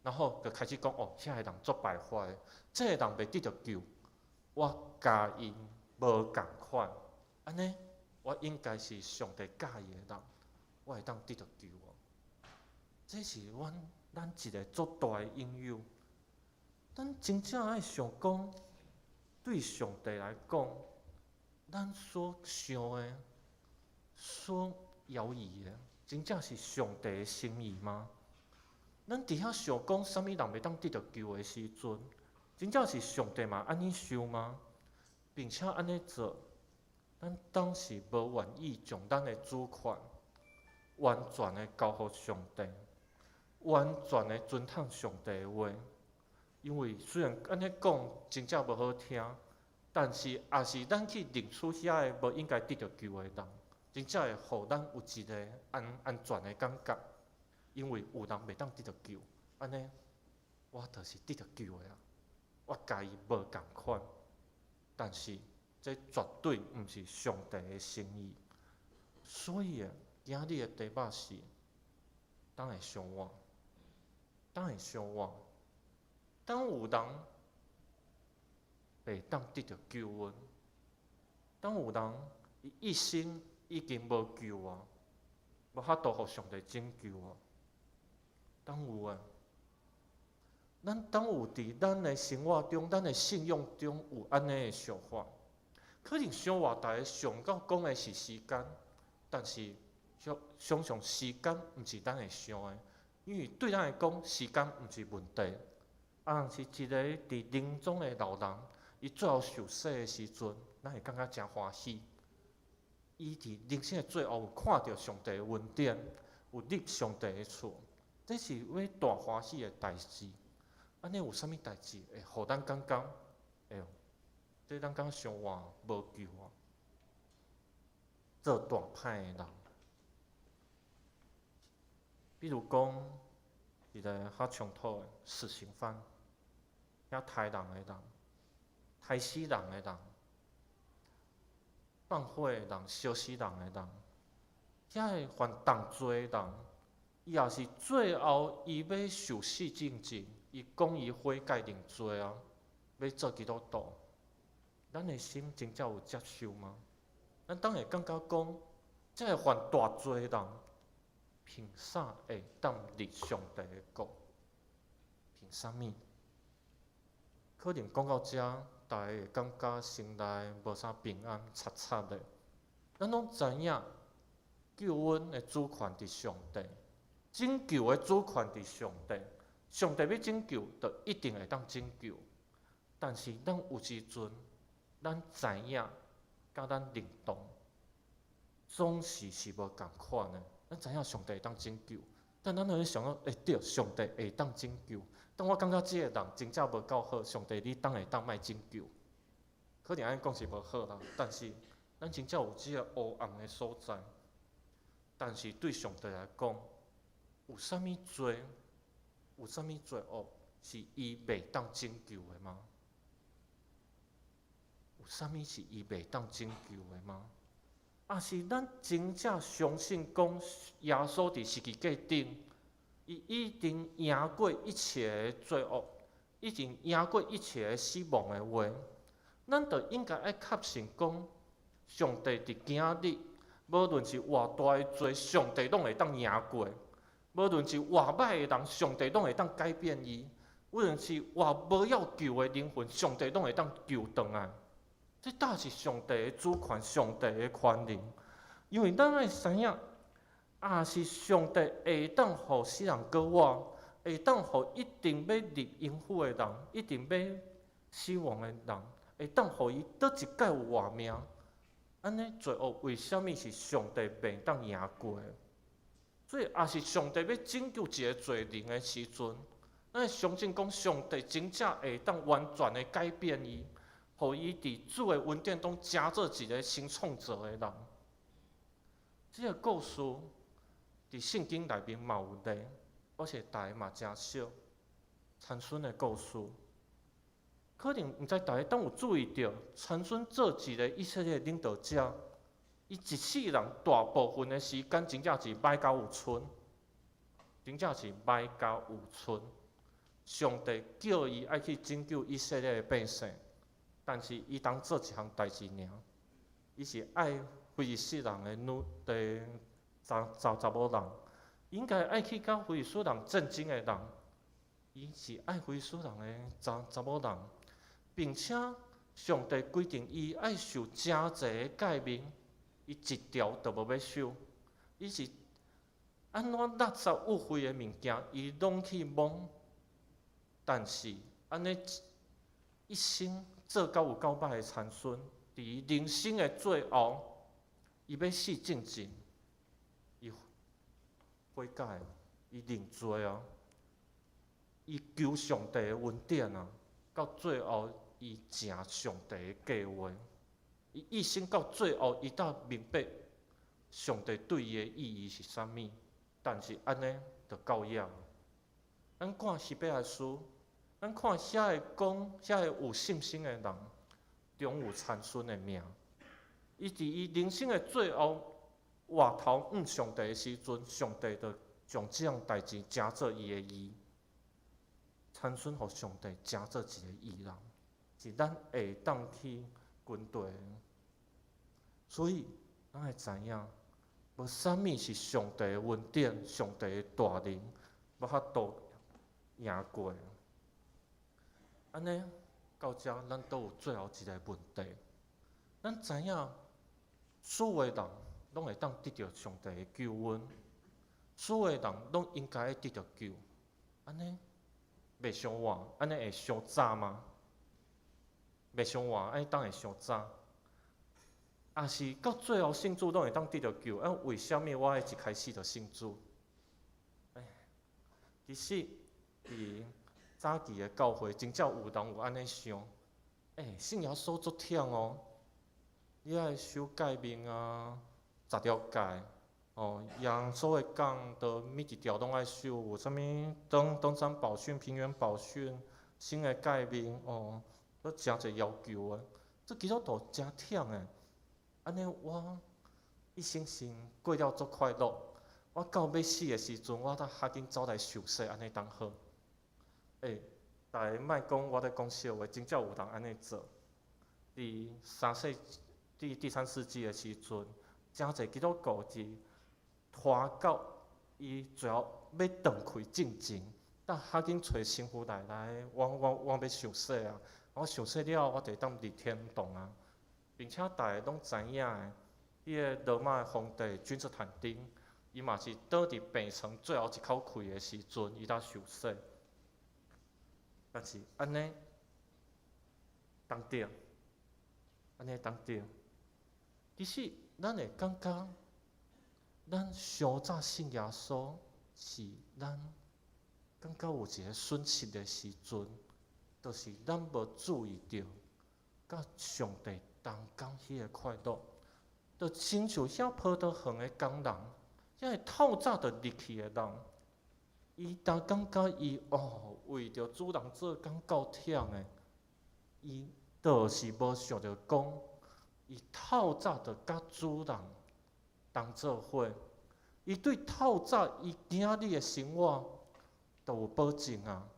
然後就開始講哦，遐个人足敗壞的，這个人袂得著救，我佮𪜶無仝款，按呢，我應該是上帝佮意的人，我會當得著救哦。這是阮咱一个足大的引誘。咱真正愛想講，對上帝來講，咱所想的、所猶疑的，真正是上帝的心意嗎？咱佇遐想講啥物人袂當得著救的時陣，真正是上帝嘛按呢想嗎？並且按呢做，咱當時無願意將咱的主權完全的交予上帝，完全的遵行上帝的話。因為雖然按呢講真正無好聽，但是也是咱去認出遐个無應該得著救的人，真正會予咱有一个安安全的感覺。因為有人袂當得著救，按呢，我就是得著救的啊！我佮伊無仝款，但是這絕對毋是上帝的心意。所以啊，今日的題目是：當會相換，當會相換。當有人袂當得著救恩，當有人伊一生已經無救啊，無法度予上帝拯救啊。當有啊，咱當有佇咱的生活中、咱的信仰中有按呢的想法，可能想法大家想到講的是時間，但是想想像時間毋是咱會想的，因為對咱來講，時間毋是問題。啊，若是一个佇臨終的老人，伊最後受洗的時陣，咱會感覺誠歡喜。伊佇人生的最後有看著上帝的恩典，有入上帝的厝，這是欲大歡喜的代誌。按呢有啥物代誌會予咱感覺，哎喲，這咱感覺傷活無救啊？做大歹的人，比如講，一个較衝突的死刑犯，遐刣人的人，刣死人的人，放火的人，燒死人的人，遐个犯重罪的人，伊也是最後伊欲受死進前，伊講伊悔改認罪啊，欲做基督徒。咱的心真正有接受嗎？咱當會感覺講，這个犯大罪的人，憑啥會當入上帝的國？憑啥物？可能講到遮，大家會感覺心內無啥平安，賊賊的。咱攏知影，救恩的主權佇上帝，拯救的主權佇上帝。上帝欲拯救，就一定會當拯救。但是咱有時陣，咱知影，佮咱認同，總是是無仝款的。咱知影上帝會當拯救，但咱會想講，欸對，上帝會當拯救。但我感覺這个人真正無夠好，上帝你當會當莫拯救。可能按呢講是無好啦，但是咱真正有這个黑暗的所在。但是對上帝來講，有啥物罪，有啥物罪惡是伊袂當拯救的嗎？有啥物是伊袂當拯救的嗎？抑是咱真正相信講耶穌佇十字架頂，伊已經贏過一切的罪惡，已經贏過一切的死亡的話，咱就應該愛確信講，上帝佇今日，無論是偌大的罪，上帝攏會當贏過；無論是偌歹的人，上帝攏會當改變伊；無論是偌無要救的靈魂，上帝攏會當救轉來。這倒是上帝的主權，上帝的權能。因為咱愛知影，也是上帝會當予死人閣活，會當予一定欲入陰府的人，一定欲死亡的人，會當予伊倒一擺有活命。按呢罪惡為啥物是上帝袂當贏過的？所以，也是上帝欲拯救一個罪人的時陣，咱會相信講上帝真正會當完全的改變伊，予伊佇主的恩典中成做一個新創造的人。這个故事佇聖經內面嘛有例，而且大家嘛誠熟。參孫的故事，可能毋知大家敢有注意著，參孫做一个以色列領導者，伊一世人大部分的時間真正是䆀甲有賰，真正是䆀甲有賰。上帝叫伊愛去拯救以色列的百姓，但是伊通做一項代誌爾，伊是愛非利士人的女的查查查某人，應該愛去佮非利士人戰爭的人，伊是愛非利士人的查查某人，並且上帝規定伊愛守誠濟的誡命，伊一條都無欲守，伊是按怎垃圾污穢的物件，伊攏去摸。但是，按呢一生做甲有夠䆀的參孫，佇伊人生的最後，伊欲死進前，伊悔改，伊認罪啊，伊求上帝的恩典啊，到最後伊成上帝的計劃，伊一生到最後，伊才明白上帝對伊的意義是啥物。但是按呢，就到遐。咱看希伯來書。咱看遐个講，遐个有信心的人，中有參孫的名。伊佇伊人生的最後，回頭向上帝的時陣，上帝就將這項代誌成做伊的義。參孫予上帝成做一個義人，是咱會當去跟隨的。所以，咱會知影，無啥物是上帝的恩典、上帝的大能，無法度贏過。按呢，到遮咱都有最後一个問題。咱知影，所有的人攏會當得著上帝的救恩，所有的人攏應該得著救。按呢，袂傷晚，按呢會傷早嗎？袂傷晚，按呢當會傷早？抑是到最後信主攏會當得著救，啊，為啥物我愛一開始就信主？欸，其實，佇早期的教會，真正有人有按呢想，欸，信耶穌足忝哦，你愛守誡命啊，十條誡，哦，耶穌的講，都每一條攏愛守，有啥物登登山寶訓、平原寶訓、新的誡命，哦，閣誠濟要求的，這基督徒誠忝的。按呢，我一生先過了足快樂，我到欲死的時陣，我才較緊走來受洗，按呢當好。欸，逐家莫講我咧講笑話，真正有人按呢做。佇三世佇第三世紀的時陣，誠濟基督徒是拖到伊最後欲斷氣進前，才較緊揣神父來來，我我我欲受洗啊！我受洗了後，我就會當入天堂啊！並且逐家攏知影的，彼个羅馬的皇帝君士坦丁，伊嘛是倒佇病床最後一口氣的時陣，伊才受洗。但是按呢，當對，按呢當對。其實咱會感覺，咱傷早信耶穌是咱感覺有一个損失的時陣，就是咱無注意著，佮上帝同工彼个快樂，就親像遐葡萄園的工人，遐个透早就入去的人。伊當感覺伊哦，為著主人做工夠忝的，伊就是無想著講，伊透早就佮主人同做伙，伊對透早伊今日的生活都有保證啊！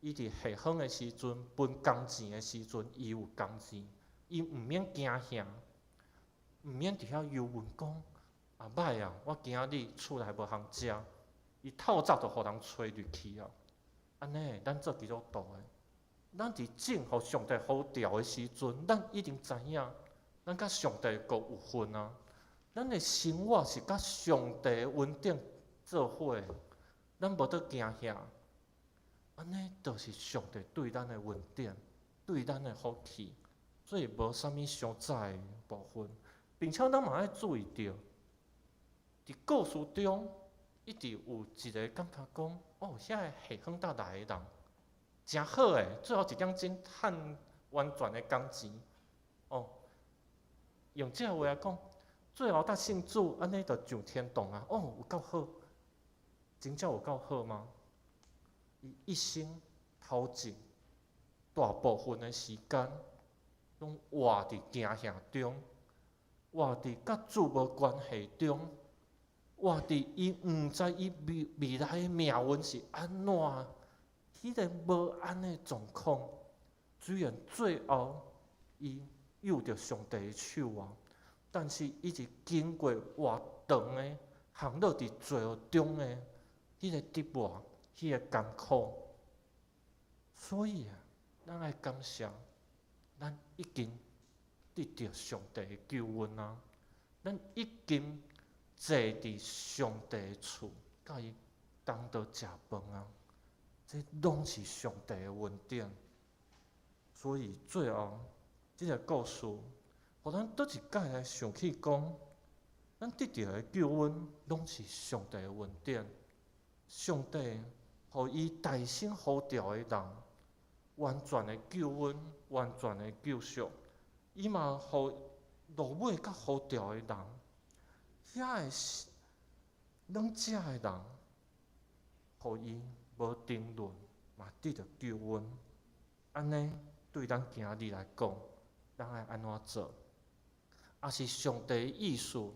伊佇下昏的時陣分工錢的時陣，伊有工錢，伊毋免驚嚇，毋免佇遐憂悶講，啊歹啊，我今日厝內無通食。伊透早就予人揣入去啊！按呢，咱做基督徒的，咱佇種予上帝呼召的時陣，咱一定知影，咱佮上帝國有份啊！咱的生活是佮上帝的恩典做伙，咱無得驚嚇。按呢，就是上帝對咱的恩典，對咱的福氣，所以無啥物傷早的部分，並且咱嘛愛注意著，佇故事中。一直有一个感覺講，哦，遐个下昏才來的人，誠好的，最後一點鐘趁完全的工錢，哦，用這个話來講，最後才信主，按呢就上天堂啊！哦，有夠好，真正有夠好嗎？伊一生頭前大部分的时间，攏活佇驚嚇中，活佇佮主無關係中，活佇伊毋知伊未來的命運是按怎，彼个無安的狀況。雖然最後伊有著上帝的手啊，但是伊是經過偌長的陷落佇罪惡中的彼个折磨，彼个艱苦。所以啊，咱愛感謝，咱已經得著上帝的救恩啊！咱已經坐佇上帝的厝，佮伊同桌食飯啊！這攏是上帝的恩典。所以最後，這个故事，予咱閣一擺來想起講，咱得著的救恩，攏是上帝的恩典。上帝予伊大聲呼召的人，完全的救恩，完全的救贖。伊嘛予落尾閣呼召的人，遐个軟食的人，予伊無沉淪，嘛得著救恩。按呢，對咱今日來講，咱愛按怎做？抑是上帝的意思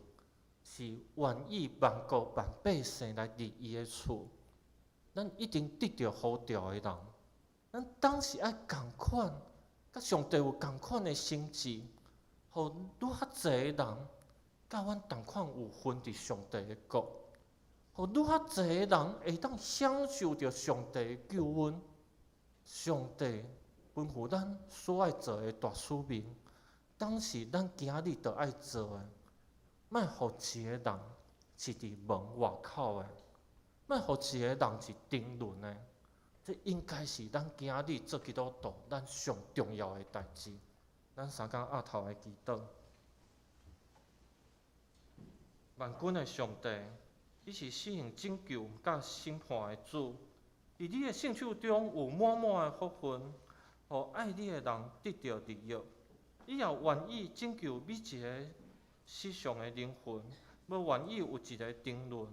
是願意萬國萬百姓來入伊的厝，咱一定得著呼召的人，咱當時愛仝款，佮上帝有仝款的心志，予愈較濟的人，佮阮仝款有份佇上帝的國，予愈較濟的人會當享受著上帝的救恩。上帝吩咐咱所愛做的大使命，當時咱今日著愛做的，莫予一個人是佇門外口的，莫予一個人是沉淪的。這應該是咱今日做基督徒咱上重要的代誌。咱三工徛頭來祈禱。萬軍的上帝，你是施行拯救佮審判的主。佇你的聖手中有滿滿的福分，予愛你的人得著利益。你也願意拯救每一个世上的靈魂，無願意有一个沉淪。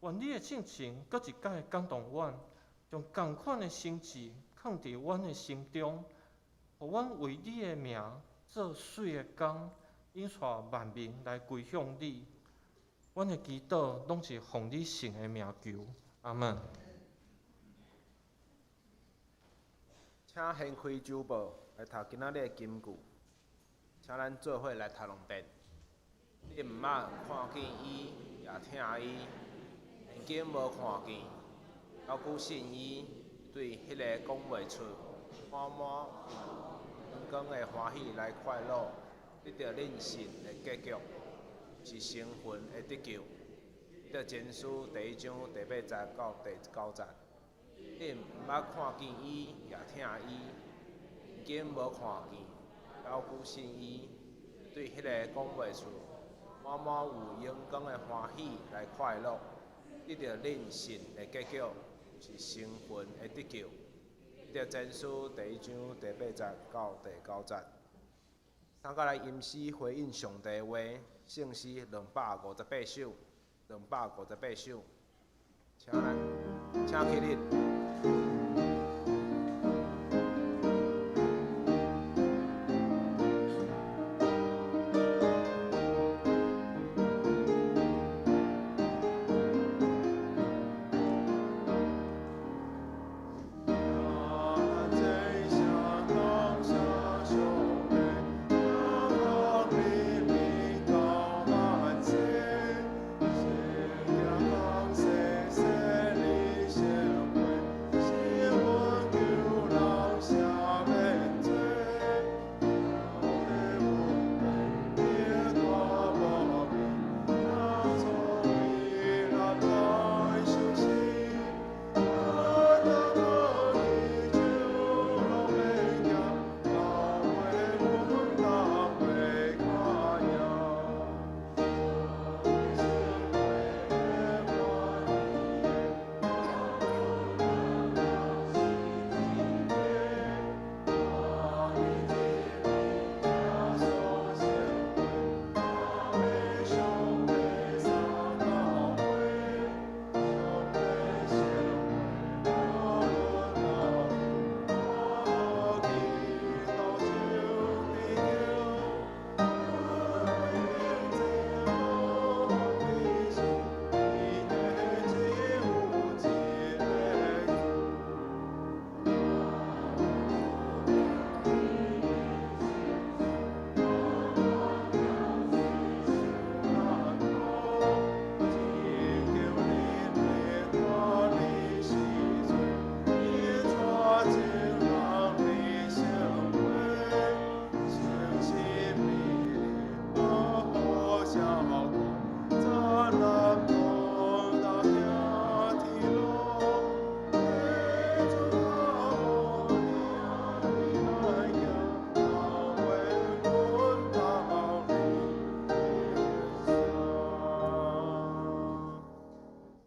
願你的性情閣一擺感動阮，將仝款的心志囥佇阮的心中，予阮為你的名做媠的工，引帶萬民來歸向你。阮的祈禱攏是奉你聖的名求，阿門。請掀開周報來讀今仔日的金句，請咱做伙來讀兩遍。你毋捌看見伊，也聽伊，現今無看見，猶閣信伊，對彼个講袂出、滿滿榮光的歡喜來快樂，得著恁信的結局，是成魂的得救。彼得前書第一章第八節到第九節。你毋捌看見伊，也聽伊，現今無看見，猶閣信伊，對彼个講袂出、滿滿有榮光的歡喜來快樂，得著恁信的結局，是成魂的得救。彼得前書第一章第八節到第九節。三個來吟詩回應上帝的話，聖詩258首，258首，請咱，請起立。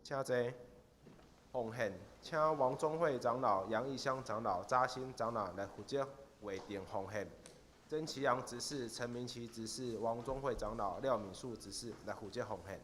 請坐。奉獻，請王宗惠長老、楊義香長老、扎新長老來負責劃定奉獻。曾其陽執事、陳明奇執事、王宗惠長老、廖敏樹執事來負責奉獻。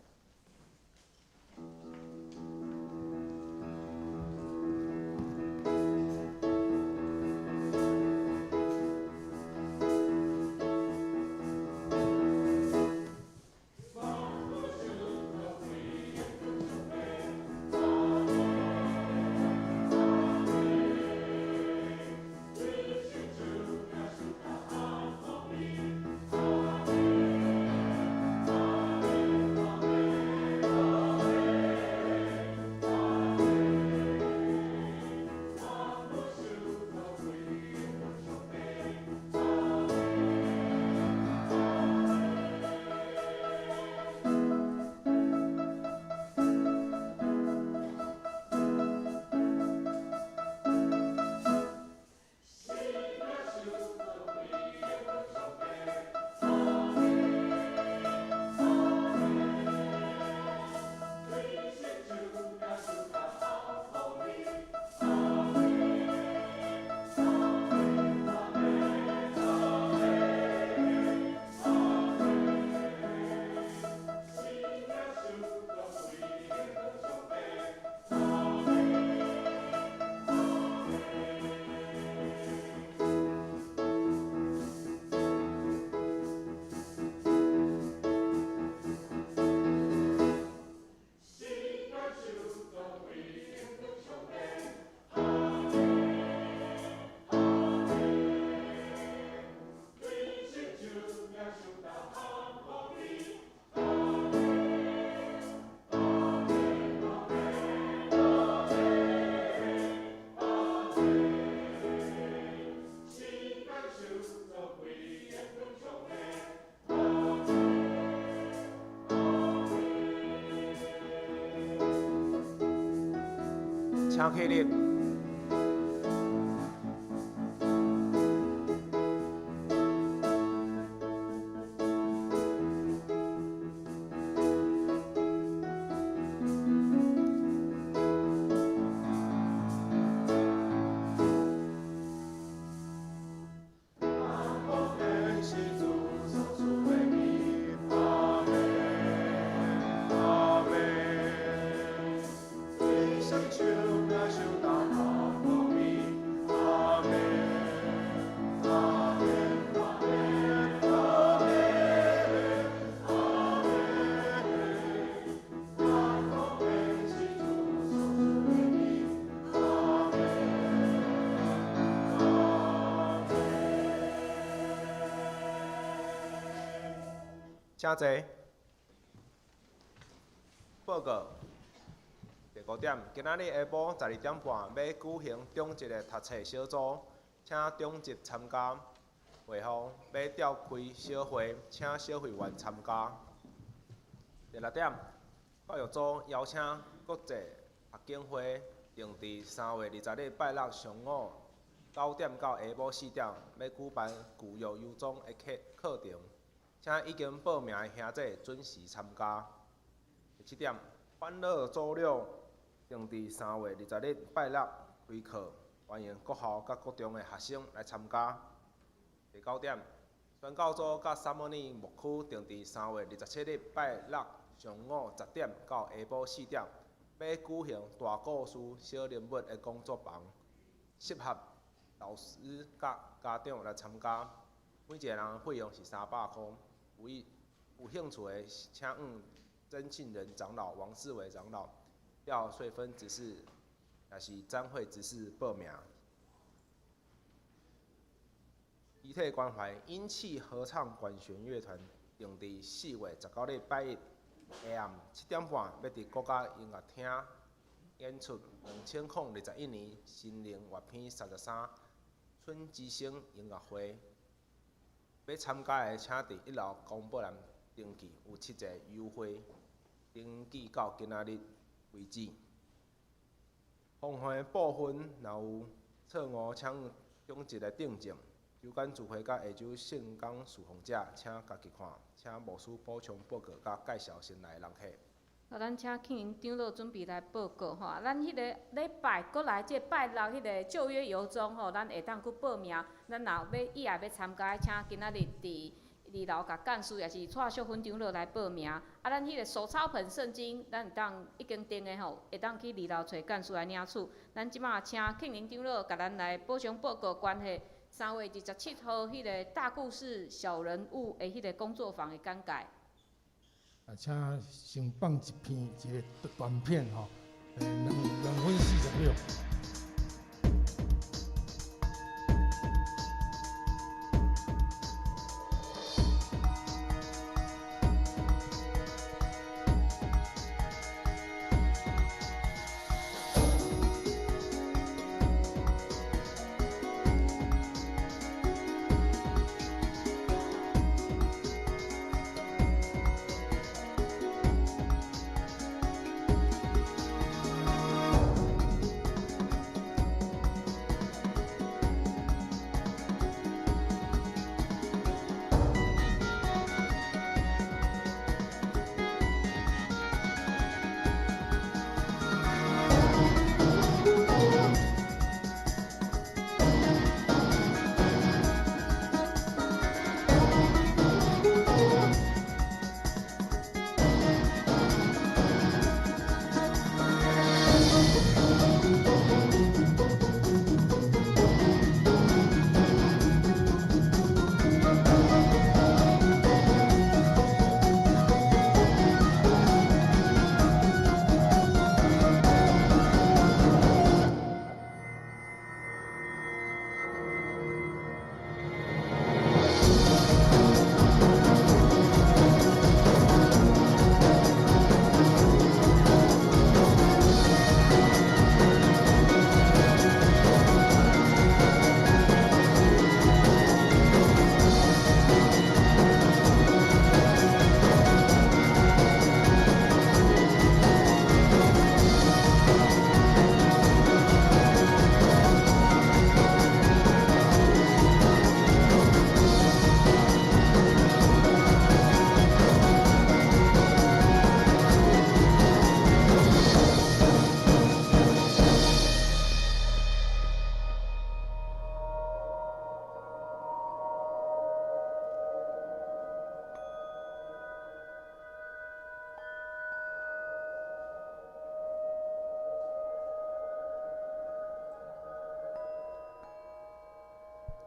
請起立。請坐。報告。第五點，今仔日下晡12點半欲舉行長執的讀冊小組，請長執參加。會後欲召開小會，請小會員參加。第六點，教育組邀請國際學景會，定佇3月20日拜六上午9點到下晡4點，欲舉辦舊約遊蹤的課程。請已經報名的兄弟準時參加。第七點，歡樂週六定佇3月20日拜六開課，歡迎國校佮國中的學生來參加。第九點，宣教組佮撒母耳牧區定佇3月27日拜六上午10點到下晡4點，欲舉行大故事小人物的工作坊，適合老師佮家長來參加。每一个人費用是300箍。有興趣的，請問曾慶仁長老、王世偉長老、廖穗芬執事，也是詹慧執事報名。遺體關懷英氣合唱管弦樂團定佇4月19日拜一下暗7點半，欲佇國家音樂廳演出2021年心靈樂篇33春之聲音樂會。欲參加的，請佇1樓公布欄登記，有7折優惠，登記到今仔日為止。奉獻的部分，若有錯誤，請向長執來訂正。周間聚會佮下晝聖工事奉者，請家己看，請牧師補充報告佮介紹新來的人客。好，咱請慶林長老準備來報告吼。咱彼個禮拜閣來這個拜六彼個舊約遊蹤吼，咱會當閣報名。咱若有欲意愛欲參加，請今仔日佇二樓共幹事，抑是蔡淑芬長老來報名。啊，咱彼個手抄本聖經，咱會當已經訂的吼，會當去二樓揣幹事來領取。咱這馬請慶林長老共咱來補充報告，關係3月27號彼個大故事小人物的彼個工作坊的簡介。啊，請先放一片一個短片吼，2分40秒。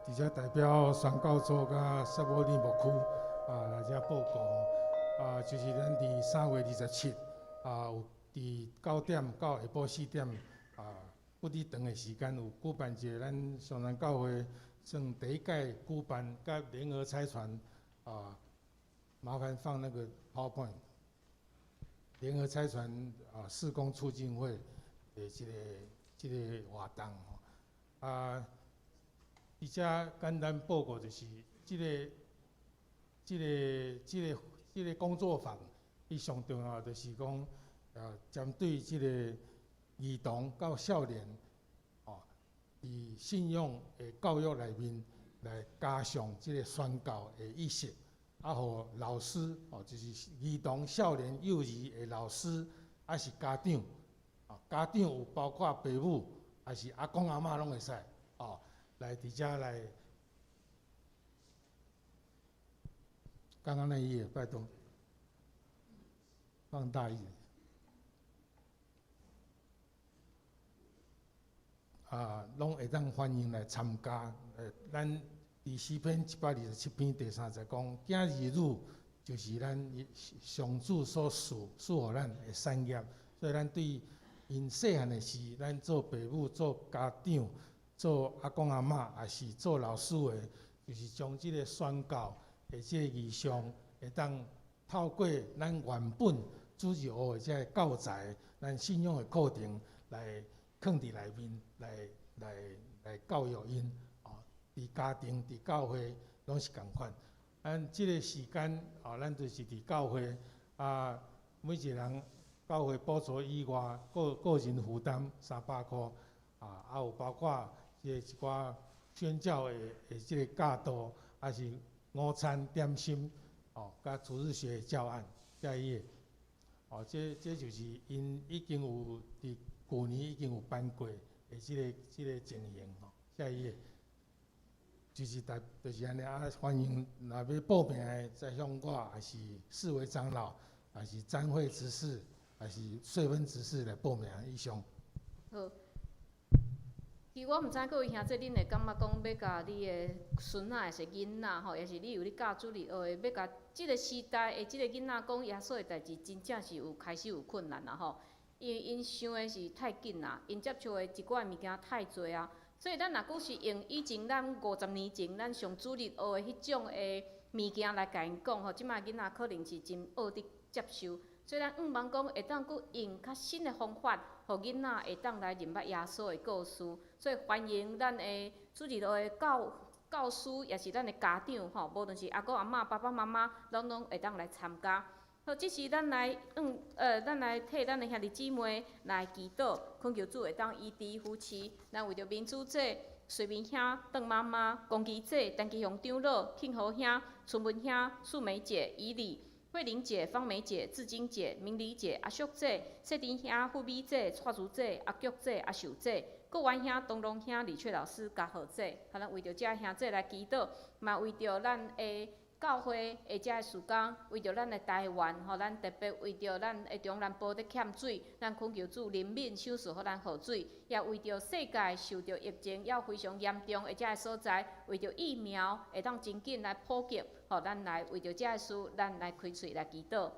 佇遮代表宣教組佮撒母耳牧區啊來遮報告，啊，就是咱佇3月27啊，有佇9點到下晡4點啊，不離長的時間有舉辦一個咱雙南教會算第一屆舉辦佮聯合差傳啊，麻煩放那個 PowerPoint，聯合差傳啊，事工促進會的這個活動吼啊。佇遮簡單報告就是，這個工作坊，伊上重要就是講，針對這個兒童到少年，哦，佇信仰的教育內面來加強這個宣教的意識，啊，予老師，哦，就是兒童、少年、幼兒的老師，抑是家長，啊，家長有包括爸母，抑是阿公阿嬤攏會使，哦。來佇遮來，剛剛那一頁，拜託，放大一點。啊，攏會當歡迎來參加。咱佇詩篇127篇第三節講，囝兒女就是咱上主所賜予咱的產業，所以咱對𪜶細漢的時，咱做爸母、做家長、做阿公阿嬤，抑是做老師的，就是將這個宣教的這個異象，會當透過咱原本主日學的這個教材，咱信仰的課程來囥佇內面，來教育𪜶，哦，佇家庭、佇教會攏是仝款。咱這個時間，哦，咱就是佇教會啊，每一個人教會補助以外，個人負擔300箍，啊，啊有包括這個一寡宣教的這個教導，抑是午餐點心，哦，佮主日學教案，下一頁。哦，這就是𪜶已經有佇舊年已經有辦過的這個情形吼。下一頁，就是大就是按呢啊，歡迎若欲報名的，再向我，抑是四位長老，抑是詹會執事，抑是穗芬執事來報名以上。好。其實我毋知各位兄弟，恁會感覺講欲共你的孫仔，抑是囡仔吼，抑是你有咧教主日學的，欲共這个時代的這个囡仔講耶穌的代誌，真正是有開始有困難啦吼。因為𪜶想的是太緊啦，𪜶接觸的一寡物件太濟啊，所以咱若閣是用以前咱50年前咱上主日學的彼種的物件來共𪜶講吼，這擺囡仔可能是真學得接受。所以咱向望講會當閣用較新的方法，予囡仔會當來認捌耶穌的故事。所以歡迎咱的主日學的教師，抑是咱的家長吼，無論是阿公阿嬤、爸爸媽媽，攏會當來參加。好，這時咱來咱來替咱的兄弟姊妹來祈禱，懇求主會當醫治扶持。咱為著民主姐、瑞明兄、鄧媽媽、龚基姐、陳基雄長老、慶和兄、春文兄、素梅姐、以禮、慧玲姐、芳梅姐、志晶姐、明理姐、阿淑姐、谢丁兄、富美姐、蔡珠姐、阿菊姐、阿秀姐、国元兄、东龙兄、李翠老師、嘉豪姐，好，咱為著這兄弟來祈禱，嘛為著咱的教會的這个事工，為著咱的台灣，吼，咱特別為著咱的中南部咧欠水，咱懇求主憐憫，賞賜予咱雨水，也為著世界受著疫情猶非常嚴重的這个所在，為著疫苗會當真緊來普及，吼，咱來為著這个事，咱來開喙來祈禱。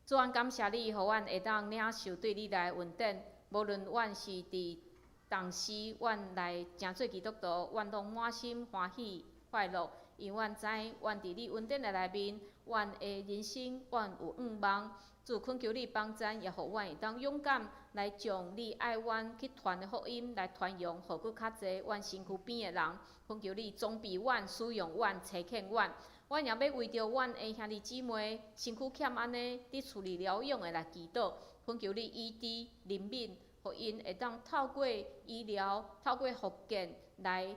主，阮感謝你，予阮會當領受對你來的恩典。無論阮是佇當時，阮來成做基督徒，阮攏滿心歡喜快樂，因為阮知，阮佇你恩典的內面，阮的人生，阮有向望。主懇求你幫贊，也予阮會當勇敢來將你愛阮去傳的福音來傳揚，予閣較濟阮身軀邊的人。懇求你裝備阮、使用阮、差遣阮。阮也欲為著阮的兄弟姊妹身軀欠按呢，佇厝裡療養的來祈禱，懇求你醫治、憐憫，予𪜶會當透過醫療、透過復健來，予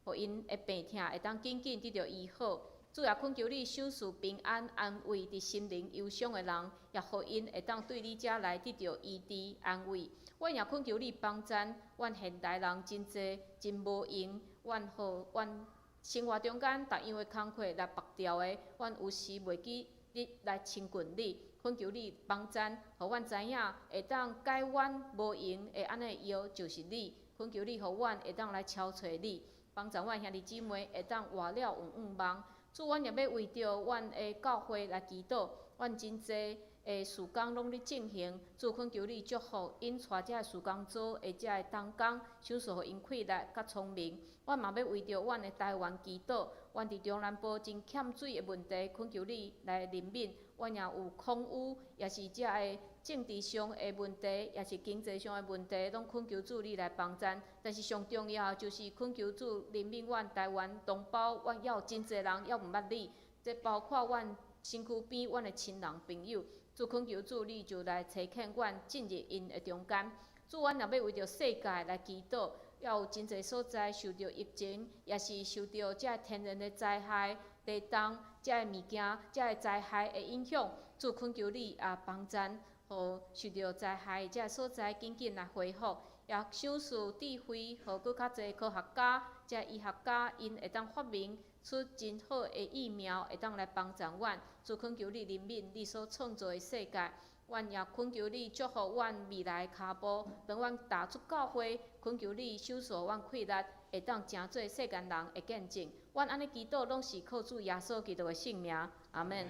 𪜶的病痛會當緊緊得著醫好。主也懇求你賞賜平安、安慰佇心靈憂傷的人，也予𪜶會當對你遮來得著醫治、安慰。阮也懇求你幫贊，阮現代人真濟真無閒，阮予阮生活中間逐樣的工課來縛掉的，阮有時袂記得來親近你，懇求你幫贊，予阮知影會當解阮無閒的按呢藥就是你，懇求你予阮會當來敲揣你，幫助阮兄弟姊妹會當活了有向望。主，阮也欲為著阮的教會來祈禱，阮真濟的事工攏咧進行，主懇求你祝福𪜶帶這个事工組的這个同工，賞賜予𪜶氣力佮聰明。阮嘛欲為著阮的台灣祈禱，阮佇中南部真欠水的問題，懇求你來憐憫。阮也有空污，抑是這个政治上的問題，抑是經濟上的問題，攏懇求主你來幫贊。但是上重要就是懇求主憐憫阮台灣同胞，阮猶有真濟人猶毋捌你，這包括阮身軀邊阮的親人朋友。主懇求主你就來差遣阮進入𪜶的中間。主，阮若欲為著世界來祈禱，猶有真濟所在受著疫情，抑是受著這天然的災害、地動這个物件、這个災害的影響。主懇求你也幫贊，予受著災害這个所在緊緊來恢復，也賞賜智慧，予閣較濟科學家、這醫學家，𪜶會當發明出真好的疫苗，會當來幫助阮。主懇求你憐憫你所創造的世界，阮也懇求你祝福阮未來的跤步。當阮踏出教會，懇求你賞賜阮氣力，會當成做世間人的見證。阮按呢祈禱，攏是靠主耶穌基督的聖名。阿們。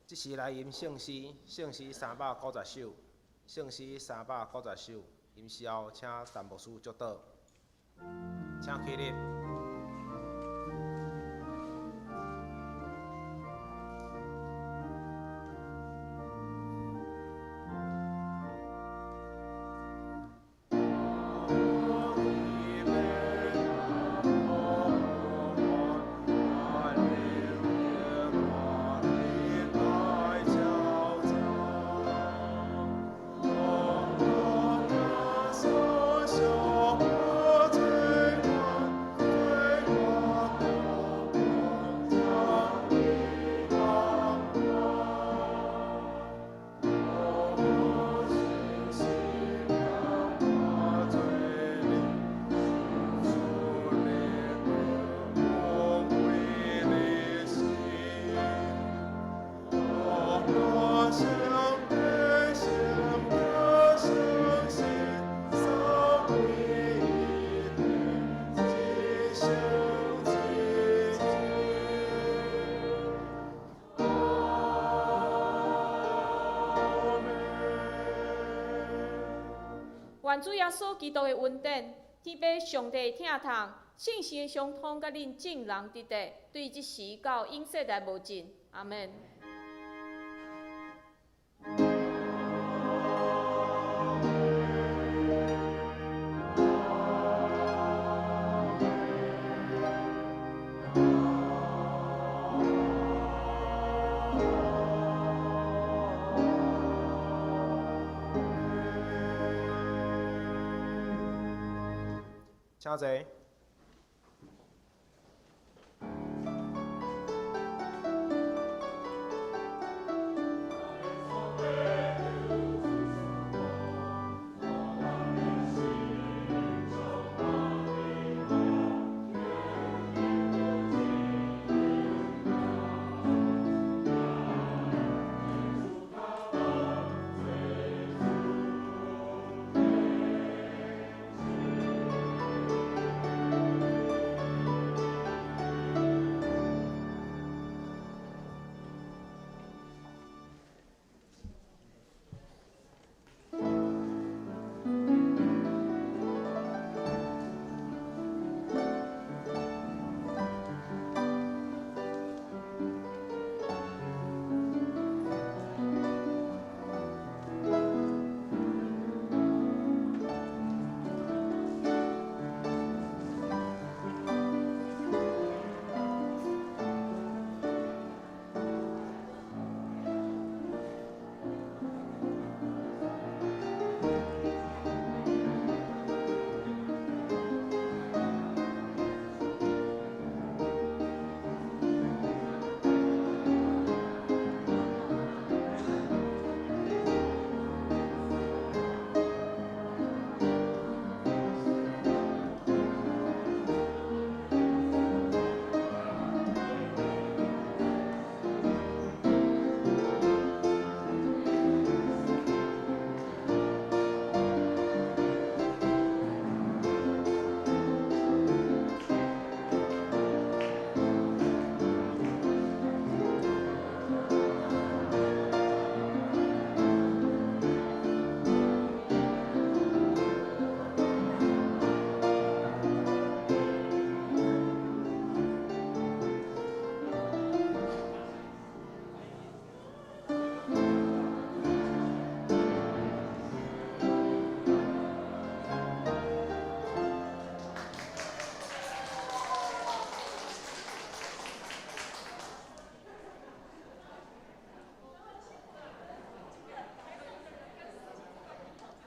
這時來吟聖詩，聖詩390首，聖詩390首。吟詩後，請陳牧師祝禱，請起立。願主耶穌基督的恩典、天父上帝的疼痛、聖神的相通，佮恁眾人佇佇，對這時到永世代無盡。阿們。請坐。